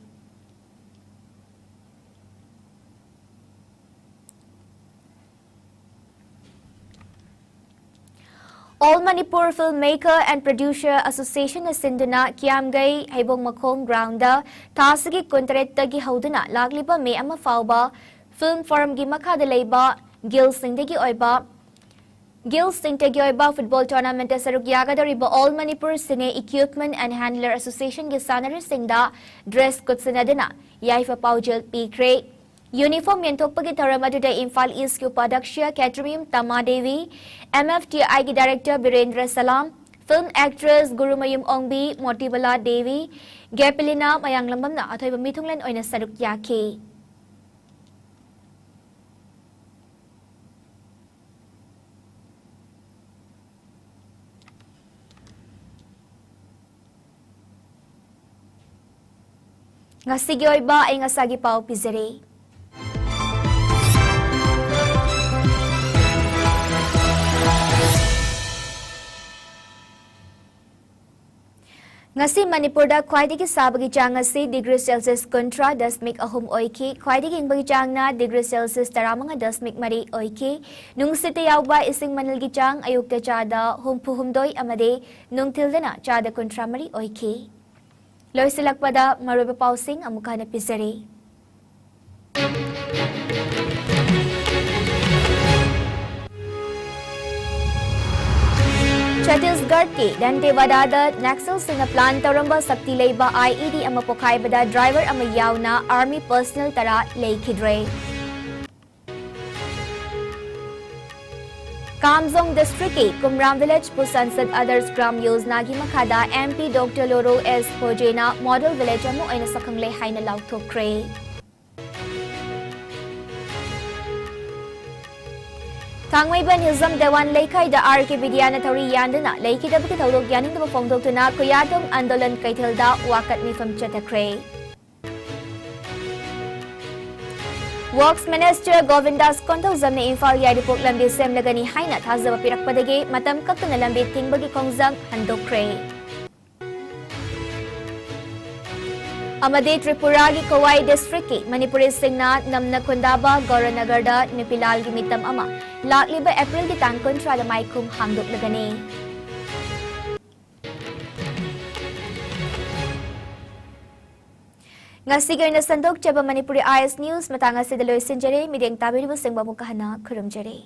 All Manipur Filmmaker and Producer Association ꯅ ꯁꯤꯟꯗꯨꯅ ꯀꯤꯌꯥꯝꯒꯩ ꯍꯩꯕꯣꯡ ꯃꯈꯣꯡ ground ꯗ ꯊꯥ ꯑꯁꯤꯒꯤ ꯀꯨꯟꯇꯔꯦꯠꯇꯒꯤ ꯍꯧꯗꯨꯅ ꯂꯥꯛꯂꯤꯕ ꯃꯦ ꯑꯃ ꯐꯥꯎꯕ film forum ꯒꯤ ꯃꯈꯥꯗ ꯂꯩꯕ guild ꯁꯤꯡꯗꯒꯤ ꯑꯣꯏꯕ, guild ꯁꯤꯡꯗꯒꯤ ꯑꯣꯏꯕ football tournament ꯇ ꯁꯔꯨꯛ ꯌꯥꯒꯗꯧꯔꯤꯕ All Manipur Cine Equipment and Handler Association ꯒꯤ ꯁꯥꯟꯅꯔꯣꯏꯁꯤꯡꯗ dress ꯈꯨꯠꯁꯤꯟꯅꯗꯨꯅ ꯌꯥꯏꯐ ꯄꯥꯎꯖꯦꯜ ꯄꯤꯈ꯭ꯔꯦ꯫ Uniform ꯌꯦꯟꯊꯣꯛꯄꯒꯤ ꯊꯧꯔꯝ ꯑꯗꯨꯗ ꯏꯝꯐꯥꯜ East ꯀꯤ ꯎꯄꯥꯙ꯭ꯌꯛꯁ ꯀꯦꯇ꯭ꯔꯤꯌꯝ ꯇꯃꯥ Devi, M F T I ꯒꯤ director ꯕꯤꯔꯦꯟꯗ꯭ꯔ ꯁꯂꯥꯝ, film actress ꯒꯨꯔꯨꯃꯌꯨꯝ ꯑꯣꯡꯕꯤ, ꯃꯣꯇꯤꯕꯂꯥ ꯗꯦꯕꯤ, ꯒꯦꯄꯤꯂꯤꯅꯥ ꯃꯌꯥꯡꯂꯝꯕꯝꯅ ꯑꯊꯣꯏꯕ ꯃꯤꯊꯨꯡꯂꯦꯟ ꯑꯣꯏꯅ ꯁꯔꯨꯛ ꯌꯥꯈꯤ꯫ ꯉꯁꯤꯒꯤ ꯑꯣꯏꯕ ꯑꯏꯪ ꯑꯁꯥꯒꯤ ꯄꯥꯎ ꯄꯤꯖꯔꯤ꯫ ꯉꯁꯤ ꯃꯅꯤꯄꯨꯔꯗ ꯈ꯭ꯋꯥꯏꯗꯒꯤ ꯁꯥꯕꯒꯤ ꯆꯥꯡ ꯑꯁꯤ ꯗꯤꯒ꯭ꯔꯤ ꯁꯦꯜꯁꯤꯌꯁ ꯀꯨꯟꯊ꯭ꯔꯥ ꯗꯁꯃꯤꯛ ꯑꯍꯨꯝ ꯑꯣꯏꯈꯤ꯫ ꯈ꯭ꯋꯥꯏꯗꯒꯤ ꯏꯪꯕꯒꯤ ꯆꯥꯡꯅ ꯗꯤꯒ꯭ꯔꯤ ꯁꯦꯜꯁꯤꯌꯁ ꯇꯔꯥꯃꯉꯥ ꯗꯁꯃꯤꯛ ꯃꯔꯤ ꯑꯣꯏꯈꯤ꯫ ꯅꯨꯡꯁꯤꯠꯇ ꯌꯥꯎꯕ ꯏꯁꯤꯡ ꯃꯅꯤꯜꯒꯤ ꯆꯥꯡ ꯑꯌꯨꯛꯇ ꯆꯥꯗ ꯍꯨꯝꯐꯨ ꯍꯨꯝꯗꯣꯏ ꯑꯃꯗꯤ ꯅꯨꯡꯊꯤꯜꯗꯅ ꯆꯥꯗ ꯀꯨꯟꯊ꯭ꯔꯥ ꯃꯔꯤ ꯑꯣꯏꯈꯤ꯫ ꯂꯣꯏꯁꯤꯜꯂꯛꯄꯗ ꯃꯔꯨꯑꯣꯏꯕ ꯄꯥꯎꯁꯤꯡ ꯑꯃꯨꯛ ꯍꯟꯅ ꯄꯤꯖꯔꯤ꯫ ꯆꯇꯤꯁꯒꯔꯒꯤ ꯗꯟꯇꯦꯋꯥꯗꯥꯗ ꯅꯛꯁꯜꯁꯤꯡꯅ ꯄ꯭ꯂꯥꯟ ꯇꯧꯔꯝꯕ ꯁꯛꯇꯤ ꯂꯩꯕ ꯑꯥꯏ ꯏ ꯗꯤ ꯑꯃ ꯄꯣꯈꯥꯏꯕꯗ ꯗ꯭ꯔꯥꯏꯚꯔ ꯑꯃ ꯌꯥꯎꯅ ꯑꯥꯔꯃꯤ ꯄꯔꯁꯅꯦꯜ ꯇꯔꯥ ꯂꯩꯈꯤꯗ꯭ꯔꯦ꯫ ꯀꯥꯝꯖꯣꯡ ꯗꯤꯁꯇ꯭ꯔꯤꯛꯀꯤ ꯀꯨꯝꯔꯥꯝ ꯚꯤꯂꯦꯖꯄꯨ ꯁꯟꯁꯗ ꯑꯗꯔꯁ ꯒ꯭ꯔꯥꯝ ꯌꯣꯖꯅꯥꯒꯤ ꯃꯈꯥꯗ ꯑꯦꯝ ꯄꯤ ꯗꯣꯛꯇꯔ ꯂꯣꯔꯣ ꯑꯦꯁ ꯍꯣꯖꯦꯅ ꯃꯣꯗꯦꯜ ꯚꯤꯂꯦꯖ ꯑꯃ ꯑꯣꯏꯅ ꯁꯛꯈꯪꯂꯦ ꯍꯥꯏꯅ ꯂꯥꯎꯊꯣꯛꯈ꯭ꯔꯦ꯫ ꯊꯥꯡꯃꯩꯕꯟ ꯍꯤꯖꯝ ꯗꯦꯋꯥꯟ ꯂꯩꯀꯥꯏꯗ ꯑꯥꯔ ꯀꯦ ꯕꯤꯗ꯭ꯌꯥꯅ ꯊꯧꯔꯤ ꯌꯥꯟꯗꯨꯅ ꯂꯩꯈꯤꯗꯕꯒꯤ ꯊꯧꯗꯣꯛ ꯌꯥꯅꯤꯡꯗꯕ ꯐꯣꯡꯗꯣꯛꯇꯨꯅ ꯈꯨꯌꯥꯊꯣꯡ ꯑꯥꯟꯗꯣꯂꯟ ꯀꯩꯊꯦꯜꯗ ꯋꯥꯀꯠ ꯃꯤꯐꯝ ꯆꯠꯊꯈ꯭ꯔꯦ꯫ ꯋꯔꯛꯁ ꯃꯤꯅꯤꯁꯇꯔ ꯒꯣꯕꯤꯟꯗꯥꯁ ꯀꯣꯟꯊꯧꯖꯝꯅ ꯏꯝꯐꯥꯜ ꯌꯥꯏꯔꯤꯄꯣꯛ ꯂꯝꯕꯤ ꯁꯦꯝꯂꯒꯅꯤ ꯍꯥꯏꯅ ꯊꯥꯖꯕ ꯄꯤꯔꯛꯄꯗꯒꯤ ꯃꯇꯝ ꯀꯛꯇꯅ ꯂꯝꯕꯤ ꯊꯤꯡꯕꯒꯤ ꯈꯣꯡꯖꯪ ꯍꯟꯗꯣꯛꯈ꯭ꯔꯦ꯫ ꯑꯃꯗꯤ ꯇ꯭ꯔꯤꯄꯨꯔꯥꯒꯤ ꯈꯣꯋꯥꯏ ꯗꯤꯁꯇ꯭ꯔꯤꯛꯀꯤ ꯃꯅꯤꯄꯨꯔꯤꯁꯤꯡꯅ ꯅꯝꯅ ꯈꯨꯟꯗꯥꯕ ꯒꯧꯔꯅꯒꯔꯗ ꯅꯨꯄꯤꯂꯥꯜꯒꯤ ꯃꯤꯇꯝ ꯑꯃ ꯂꯥꯛꯂꯤꯕ ꯑꯦꯄ꯭ꯔꯤꯜꯒꯤ ꯇꯥꯡ ꯀꯨꯟꯊ꯭ꯔꯥꯗ ꯃꯥꯏꯈꯨꯝ ꯍꯥꯡꯗꯣꯛꯂꯒꯅꯤ꯫ ꯉꯁꯤꯒꯤ ꯑꯣꯏꯅ ꯁꯟꯗꯣꯛꯆꯕ ꯃꯅꯤꯄꯨꯔꯤ ꯑꯥꯏ ꯑꯦꯁ ꯅ꯭ꯌꯨꯁ ꯃꯇꯥꯡ ꯑꯁꯤꯗ ꯂꯣꯏꯁꯤꯟꯖꯔꯦ꯫ ꯃꯤꯠꯌꯦꯡ ꯇꯥꯕꯤꯔꯤꯕꯁꯤꯡꯕꯨ ꯑꯃꯨꯛꯀ ꯍꯟꯅ ꯈꯨꯔꯨꯝꯖꯔꯤ꯫